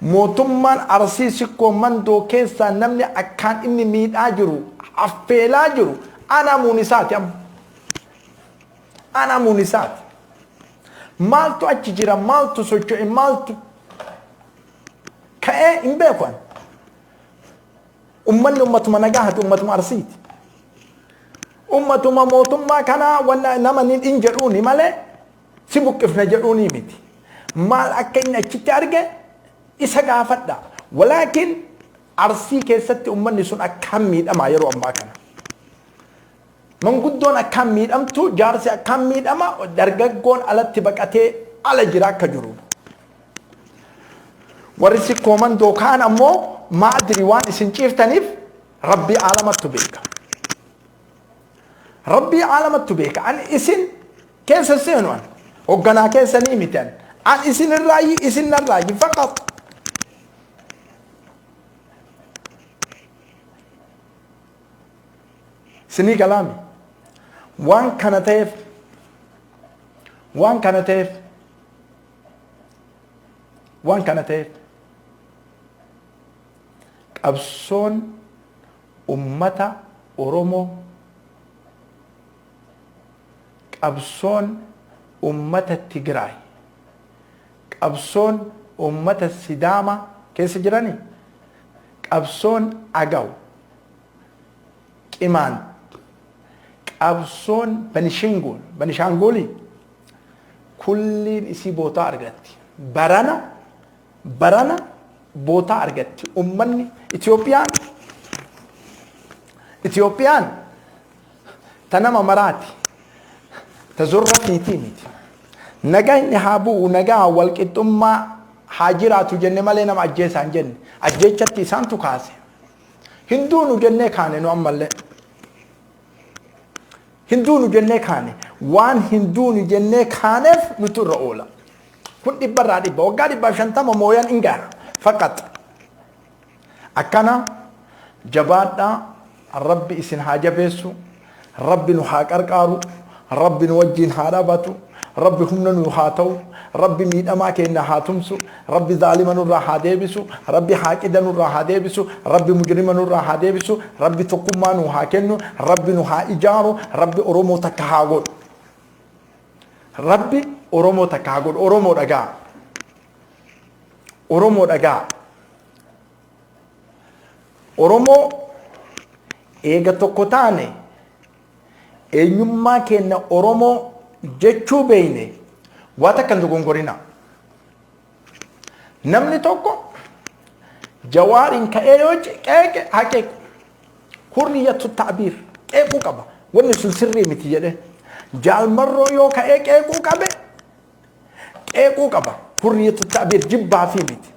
Mootummaan Arsii Sikkoo Mandoo keessaa namni akkaan inni miidhaa jiru, affeelaa jiru aanaa Muunisaati amma. Aanaa Muunisaati. Maaltu achi jira, maaltu socho'e, maaltu ka'ee hin beeku ani. Ummanni ummatuma nagahaati, ummatuma Arsiiti. Ummatuma mootummaa kanaa wanna nama ni hin jedhuuni malee si buqqifna jedhuuni miti. Maal akka inni achitti arge isa gaafadha. Walaakin Arsii keessatti ummanni sun akkaan miidhamaa yeroo ammaa kana. Manguddoon akkaan miidhamtu, jaarsi akkaan miidhama, dargaggoon alatti baqatee ala jira akka jiru. Warri Sikkoo Mandoo kaan ammoo maadiri waan isin ciiftaniif Rabbii aalamattu beeka. Rabbii aalamattu beeka. Ani isin keessa seenu an. Hogganaa keessanii miti an. An isin irraayyi isin narraayyi faqat. Isinii galaami. Waan kana ta'eef waan kana ta'eef waan kana ta'eef qabsoon ummata Oromoo, qabsoon ummata Tigraay, qabsoon ummata Sidaamaa keessa jiranii, qabsoon Agaw, Qimaant, qabsoon Benishingul, Benishaangulii kulliin isii bootaa argatti. Barana barana bootaa argatti. Ummanni Itiyoophiyaan ta nama maraati. Ta zorra fiitii miti. Nagayni haa bu'u, nagaa walqixxummaa haa jiraatu jenne malee nama ajjeesaa hin jenne. Ajjeechatti isaantu kaase. Hin duunu jennee kaane nu ammallee. Hin duunu jennee kaane, waan hin duunu jennee kaaneef nutu irra oola. Kun dhibbarraa dhibba, waggaa 150 mooyan in gaha faqat. Akkana jabaadhaa, Rabbi isin haa jabeessu, Rabbi nu haa qarqaaru, Rabbi nu wajjiin haa dhaabatu, Rabbi humna nu haa ta'u, Rabbi miidhamaa keenya haa tumsu, Rabbi zaalima nurraa haa deebisu, Rabbi haaqida nurraa haa deebisu, Rabbi mujrima nurraa haa deebisu, Rabbi tokkummaa nu haa kennu, Rabbi nu haa ijaaru, Rabbi Oromoo takka haa godhu. Rabbi Oromoo takka haa godhu. Oromoo dhagaa. Oromoo dhagaa. Oromoo eega tokko taane, eenyummaa keenya Oromoo jechuu beeyne, waa takka hin dogongorina. Namni tokko Jawaariin ka'ee yoo qeeqe, haa qeequ. Hurriyyatu ta'biir, qeequu qaba. Wanni sun sirrii miti jedhe. Jaalmarroo yoo ka'ee qeequu qabe, qeequu qaba. Hurriyyatu ta'biir, jibbaa fi miti.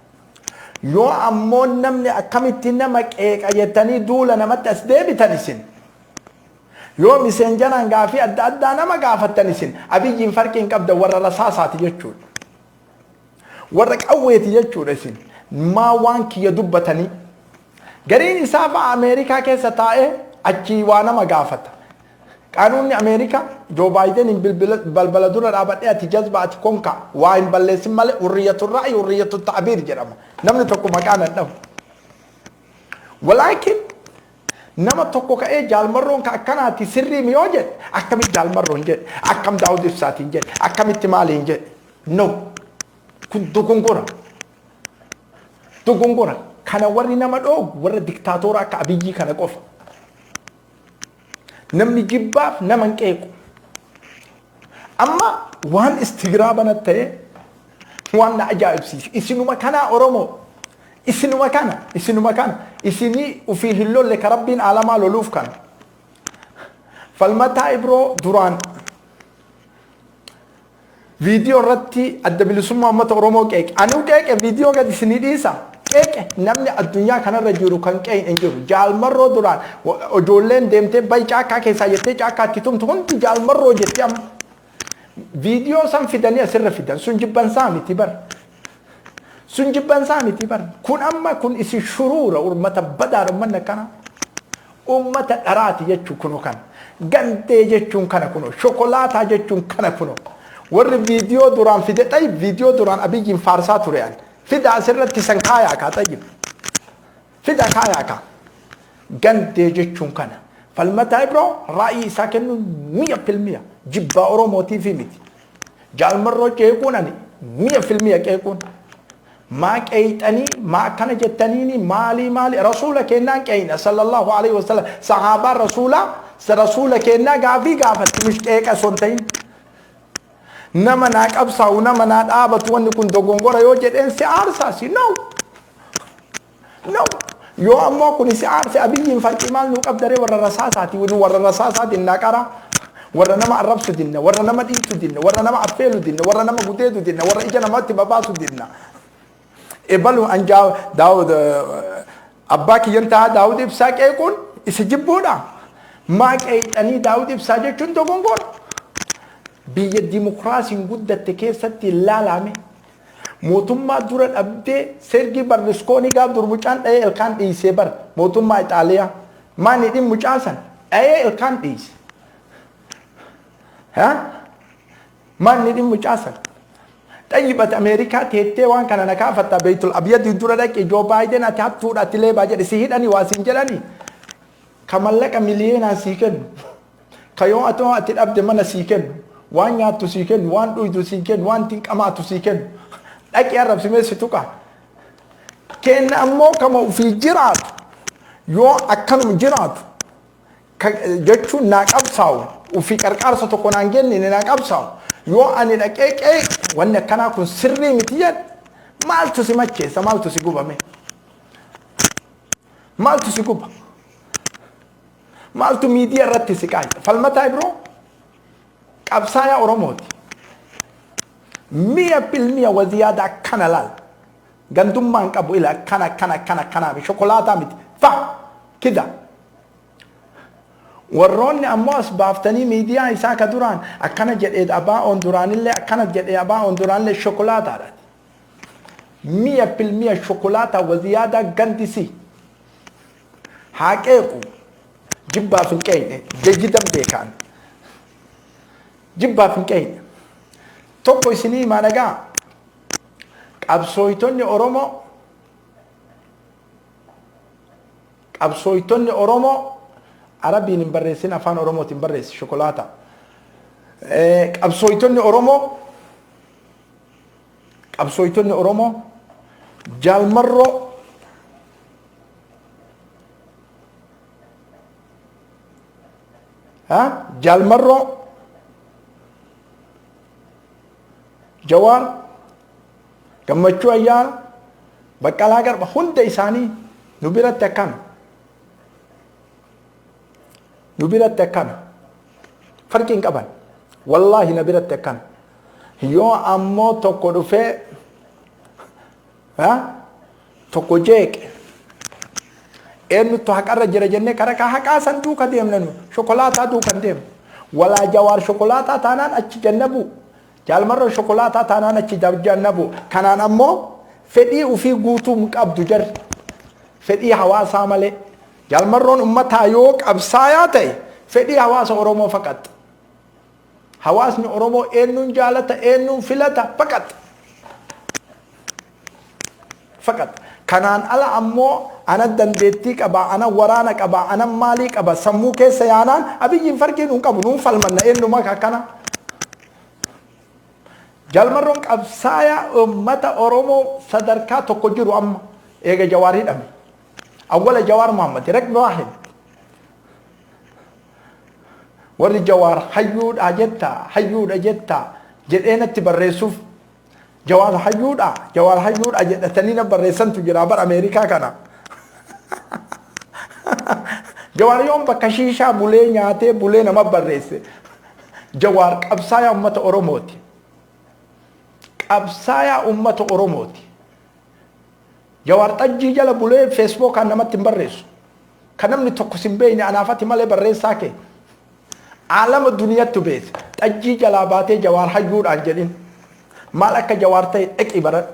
Yoo ammoo namni akkamitti nama qeeqa jettanii duula namatti as deebitan isin. Yoo miseenjaraan gaafii adda addaa nama gaafattan, isin Abiyyiin farqii hin qabdan, warra rasaasaati jechuudha. Warra qawweeti jechuudha isin. Maa waan kiyya dubbatanii. Gariin isaa fa'a Ameerikaa keessa taa'ee achii waa nama gaafata. Qaanuunni Ameerikaa Joo Baayiden balbala dura dhaabadhee ati jazba, ati konkaa waa hin balleessin malee, hurriyyatu ra'yi, hurriyyatu ta'biir jedhama. Namni tokko maqaa nan dhahu. Walaakin nama tokko ka'ee Jaalmarroon ka akkanaati sirrii mi yoo jedhe, akkamitti Jaalmarroon jedhe, akkam Daawud Ibsaatiin jedhe, akkamitti maaliin jedhe? No, kun dogongora, dogongora. Kana warri nama dhoogu warra diktaatora akka Abiyyii kana qofa. Namni jibbaaf nama hin qeequ. Amma waan istigraabana ta'e, waan na ajaa'ibsiisu, isinuma kanaa Oromoo, isinuma kana, isinuma kana, isinii ufii hin lolle ka Rabbiin aalamaa loluuf kana. Falmataa Ibroo duraan viidiyoo irratti Adda Bilisummaa Uummata Oromoo qeeqe. Ani qeeqe, viidiyoo gadi isinii dhiisa. Qeeqe, namni addunyaa kanarra jiru kan qeeqe hin jiru. Jaalmarroo duraan ijoolleen deemtee bayi caakkaa keessaa jettee caakkaatti tumtu hundi Jaalmarroo jetti amma. Viidiyoo san fidanii asirra fidan, sun jibbansaa miti bar. Sun jibbansaa miti bar. Kun amma kun isin shuruura, uummata badaadha uummanni akkanaa. Uummata dharaati jechuun kuno kana. Gandee jechuun kana kuno. Shokolaataa jechuun kana kuno. Warri viidiyoo duraan fide xayyib, viidiyoo duraan Abiyyiin faarsaa ture an. Fida asirratti san kaayaa kaa, xayyib. Fida kaayaa kaa. Gandee jechuun kana. Falmataa Ibroo raa'ii isaa kennuun 100%. Jibbaa Oromootiifi miti. Jaalmarroo qeequun ani 100% qeequun. Maa qeeyxanii, maa akkana jettaniini, maalii maali, Rasuula kennaan qeeyna sallallahu alaihi wasallam. Sahaabaan Rasuulaa Rasuula kennaa gaafii gaafatti, mish qeeqa osoo hin ta'in. Nama naa qabsaa'u, nama naa dhaabatu, wanni kun dogongora yoo jedheen si aarsaa si? No, no. Yoo ammoo kun si aarse, Abiyyiin farqii maal nuu qabdaree? Warra rasaasaati nu, warra rasaasaa dinnaa qara, warra nama arrabsu dinna, warra nama dhiitu dinna, warra nama affeelu dinna, warra nama gudeedu dinna, warra ija namatti babaasu dinna. Ebalu anjaa Daawud abbaa kiyyan ta'a, Daawud Ibsaa qeequun isa jibbuudha. Maa qeexanii Daawud Ibsaa jechuun dogongora. Biyya dimokiraasiin guddatte keessatti ilaalame, mootummaa dura dhabdee Sergii Barluskoonii gaaf dur mucaan dha'ee ilkaan dhiisee bar, mootummaa Ixaaliyaa maani dhim mucaa san dha'ee ilkaan dhiise. Maanni dhim mucaa san? Xayyibati Ameerikaa teettee waan kana na kaafatta, Beeytul Abyadii dura dhaqi, Joo Baayiden ati hattuudha, ati leebaa jedhe, si hidhanii waa siin jedhanii, ka mallaqa miliyeenaan sii kennu, ka yoo ati dhabde mana sii kennu, waan nyaattu sii kennu, waan dhuydu sii kennu, waan ittiin qamaatu sii kennu, dhaqi arrabsimee si tuqa. Kenna ammoo kama ofii jiraatu, yoo akkanuma jiraatu jechuun naa qabsaa'u, ofii qarqaarsa tokko naan kennine, naa qabsaa'u, yoo ani dhaqee qeeqe, wanni akkanaa kun sirrii miti jedhe, maaltu si macheessa? Maaltu si gubame? Maaltu si guba? Maaltu miidiyaa irratti si qaaya? Falmataa Ibroo qabsaayaa Oromooti. 100% waziyaada akkana laal. Gandummaan qabu ila akkana akkana akkana akkanaa, shokolaataa miti. Fa kida. Warroonni ammoo as baaftanii miidiyaa isaa ka duraan akkana jedhee abaa'oon duraanillee akkana jedhee abaa'oon duraanillee shokolaataadha. 100% shokolaataa waziyaadaa gandisii. Haa qeequ, jibbaaf hin qeeyne, jayyidan beekaan. Jibbaaf hin qeeyne. Tokko isinii himaa, dhagaa. Qabsooytonni Oromoo, qabsooytonni Oromoo, Arabiin hin barreessin, afaan Oromootiin barreessi shokolaataa. Qabsooytonni Oromoo, qabsooytonni Oromoo Jaalmarroo, Jaalmarroo, Jawaar, Gammachuu Ayyaana, Baqqalaa Garba hunda isaanii nu biratti akkana. Nu biratti akkana. Farqi hin qaban. Wallaahi, na biratti akkana. Yoo ammoo tokko dhufee tokko jeeqe, eenyutu haqarra jira jennee karaa haqaa san duuka deemna. Nu shokolaataa duuka hin deemnu. Walaa Jawaar shokolaataa taanaan achi jannabu. Jaalmarroo shokolaataa taanaan achi jannabu. Kanaan ammoo fedhii ufii guutuu hin qabdu jarri. Fedhii hawaasaa malee. Jaalmarroon ummataa yoo qabsaayaa ta'e, fedhii hawaasa Oromoo faqaxa. Hawaasni Oromoo eenyuun jaalata, eenyuun filata faqaxa. Faqaxa. Kanaan ala ammoo ana dandeettii qaba, ana waraana qaba, ana maalii qaba sammuu keessa yaanaan Abiyyiin farqii nuun qabu, nuun falmanna eenyuma akkana. Jaalmarroon qabsaayaa uummata Oromoo sadarkaa tokko jiru amma eega Jawaar hidhame. Awwala Jawaar Muhammad رقم واحد. Warri Jawaar hayyuudha jetta, hayyuudha jetta jedhee natti barreessuuf, Jawaar hayyuudha, Jawaar hayyuudha jedhatanii na barreessantu jira bar Ameerikaa kana. Jawaar yoom bakka shiishaa bulee nyaatee bulee nama barreesse? Jawaar qabsaayaa uummata Oromooti. Qabsaayaa uummata Oromooti. Jawaar xajjii jala bulee Feesbuukaan namatti hin barreessu. Kan namni tokko sin beekne anaafati malee barreessaa kee. Aalama duniyattu beese. Xajjii jalaa baatee Jawaar hayyuudhaan jedhin. Maal akka Jawaar ta'e dhaqii baradhu.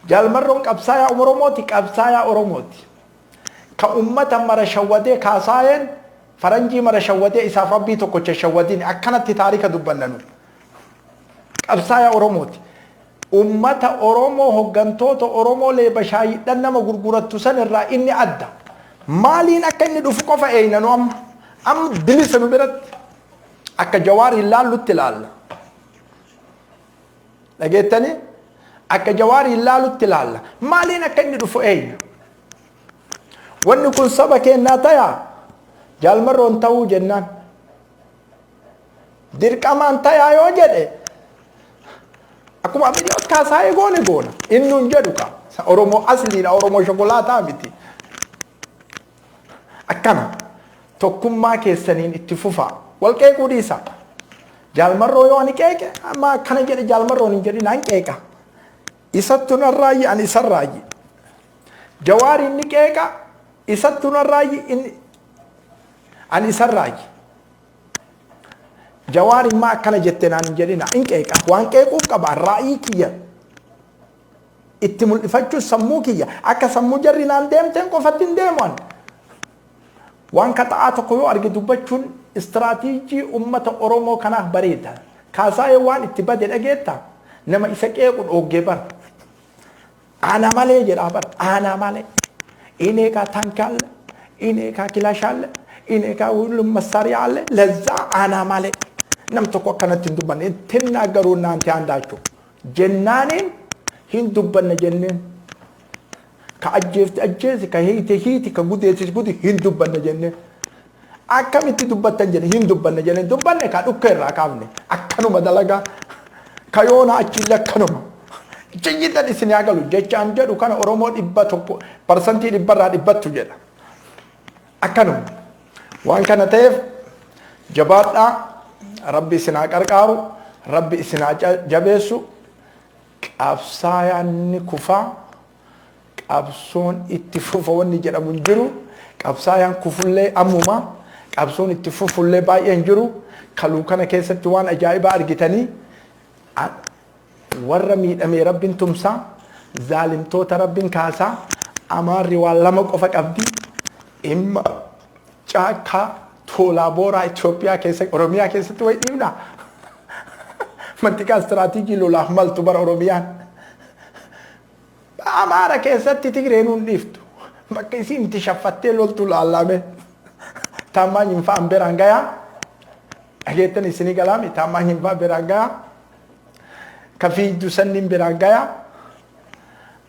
Jaalmarroon qabsaayaa Oromooti, qabsaayaa Oromooti. Ka ummata mara shawwadee kaasaayeen faranjii mara shawwadee isaaf rabbii tokkocha shawwadin akkanatti taarika dubbanna nu. Qabsaayaa Oromooti. Ummata Oromoo, hoggantoota Oromoo leeba shaayidhan nama gurgurattu san irraa inni adda. Maaliin akka inni dhufu qofa eeyna nu amma. Amma bilisa nu biratti. Akka Jawaar hin laallutti ilaalla. Dhageettanii? Akka Jawaar hin laalutti ilaalla. Maaliin akka inni dhufu eeyna. Wanni kun saba keenyaa tayaa Jaalmarroon ta'uu jennaan. Dirqamaan tayaa yoo jedhe, akkuma Abiyyoot kaasaa'ee goone goona. Inni hin jedhu ka. Oromoo asliidha, Oromoo shokolaataa miti. Akkana tokkummaa keessaniin itti fufaa. Wal qeequu dhiisa. Jaalmarroo yoo ani qeeqe, amma akkana jedhe Jaalmarroon hin jedhin, an qeeqa. Isattu narraayyi, ani isarraayyi. Jawaar inni qeeqa, isattu narraayyi, inni ani isarraayyi. Jawaar immaa akkana jette naan hin jedhina, in qeeqa. Waan qeequuf qaba, raa'ii kiyya itti mul'ifachuun sammuu kiyya akka sammuu jarri naan deemteen qofatti hin deemu ani. Waan kaxa'aa tokko yoo arge dubbachuun istiraatiijii uummata Oromoo kanaaf bareeda. Kaasaayee waan itti bade dhageetta, nama isa qeequ dhooggee bara. Ana malee jedhaa bara, ana malee. እኔ ጋ ታንክ አለ፣ እኔ ጋ ክላሽ አለ፣ እኔ ጋ ሁሉም መሳሪያ አለ። ለዛ ana malee nam tokko akkanatti hin dubbanne ትናገሩ እናንተ አንዳችሁ jennaaniin hin dubbanne jenneen. Ka ajjeefte ajjeesi, ka hiite hiiti, ka gudeessis gudi, hin dubbanne jenneen. Akkamitti dubbattan jedhe, hin dubbanne jenneen. Dubbanne ka dhukka irraa kaafne akkanuma dalagaa ka yoona achillee akkanuma. Jayyidan isin haa galu jechaan jedhu kana, Oromoo 100% dhibbarraa dhibbattu jedha. Akkanuma. Waan kana ta'eef jabaadhaa, Rabbi isin haa qarqaaru, Rabbi isin haa jabeessu. Qabsaayaan ni kufaa, qabsoon itti fufa wanni jedhamu hin jiru. Qabsaayaan kufullee ammuma, qabsoon itti fufullee baay'een jiru. Kaluu kana keessatti waan ajaa'ibaa argitanii, warra miidhamee Rabbiin tumsaa, zaalimtoota Rabbiin kaasaa. Amaarri waan lama qofa qabdi. Imma caakkaa toolaa booraa Itoophiyaa keessa, Oromiyaa keessatti wayi dhiibna. Mantiqaa istiraatiijii lolaaf maltu bara Oromiyaan. Amaara keessatti Tigreen hin dhiiftu. Bakka isiin itti shaffattee loltu laallame. Taammaan hin fa'an biraan gayaa. Dhageettan isinii galaami, taammaan hin fa'an biraan gayaa. Ka fiigdu sanniin biraan gayaa.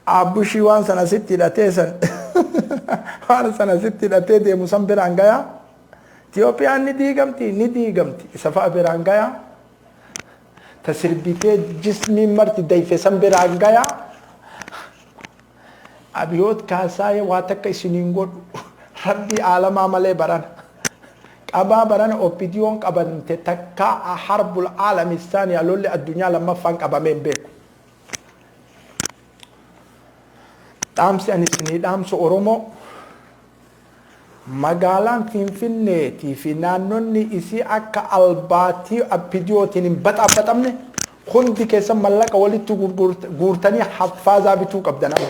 Abbushii waan sana sitti hidhatee san, waan sana sitti hidhatee deemu san biraan gayaa. Itoophiyaan ni diigamti, ni diigamti, isa fa'a biraan gayaa. Ta sirbitee jismiin marti dayfe san biraan gayaa. Abiyoot Kaasaayee waa takka isiniin godhu Rabbii aalamaa malee. Barana qabaa, barana OPDOn qabamte takkaa harbul aalami saaniyaa, lolli addunyaa lammaffaan qabamee hin beeku. Dhaamsi ani isinii dhaamsu, Oromoo, magaalaan Finfinneetii fi naannonni isii akka albaatii OPDOtiin hin baxaabaxamne, hundi keessan mallaqa walitti guurtanii haffaazaa bituu qabdan amma.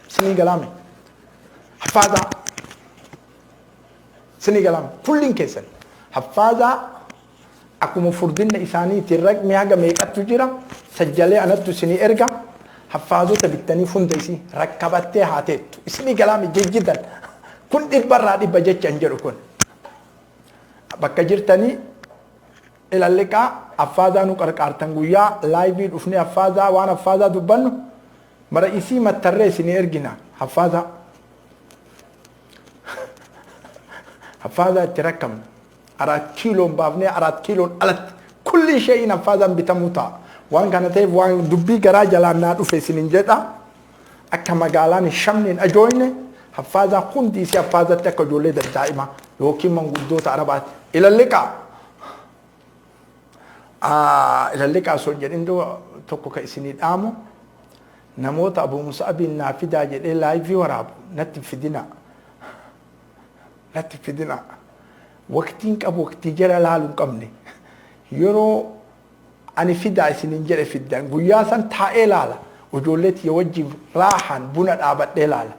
Isinii galaame? Haffaazaa. Isinii galaame? Kulliin keessan haffaazaa akkuma furdinna isaaniitiin raqmi haga meeqattu jira, sajjalee anattu isinii erga. Haffaazota bittanii hunda isii rakkabattee haa teettu. Isinii galaame? Jijjitan kun 100% jecha hin jedhu kun. Bakka jirtanii ilalliqaa, affaazaa nu qarqaartan. Guyyaa live dhufnee affaazaa, waan affaazaa dubbannu mara isii mattarree isinii ergina. Affaazaa, affaazaa itti rakkamna. 4 kiiloon baafnee 4 kiiloon alatti kulli ishee'in affaazaan bitamuu ta'a. Waan kana ta'eef, waan dubbii garaa jalaan naa dhufe isinin jedha. Akka magaalaan hin shamne, hin ajooyne, affaazaa hundi isii affaazatti akka ijoollee daddaa'imaa yookiin manguddoota Arabaati. Ilalliqaa. Ilalliqaa osoo hin jedhin tokko ka isinii dhaamu, namoota Abu Musa'abiin naa fidaa jedhee live waraabu natti fidina. Natti fidina. Waqtiin qabu waqtii jara laaluu hin qabne. Yeroo ani fidaa isiniin jedhe fiddan, guyyaa san taa'ee laala. Ijoollee tiyya wajjin raahan buna dhaabadhee laala.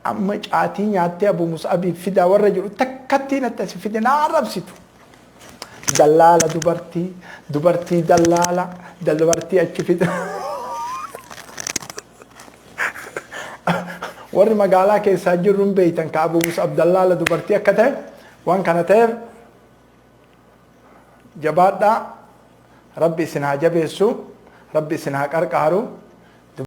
Amma caatii nyaattee Abu Musa'abiif fidaa warra jedhu takkattii natti asi fide naa arrabsitu. Dallaala dubartii, dubartii dallaala, dubartii achi fida. Warri magaalaa keessaa jirru hin beeytan ka Abu Musa'ab dallaala dubartii akka ta'e. Waan kana ta'eef jabaadhaa, Rabbi isin haa jabeessu, Rabbi isin haa qarqaaru.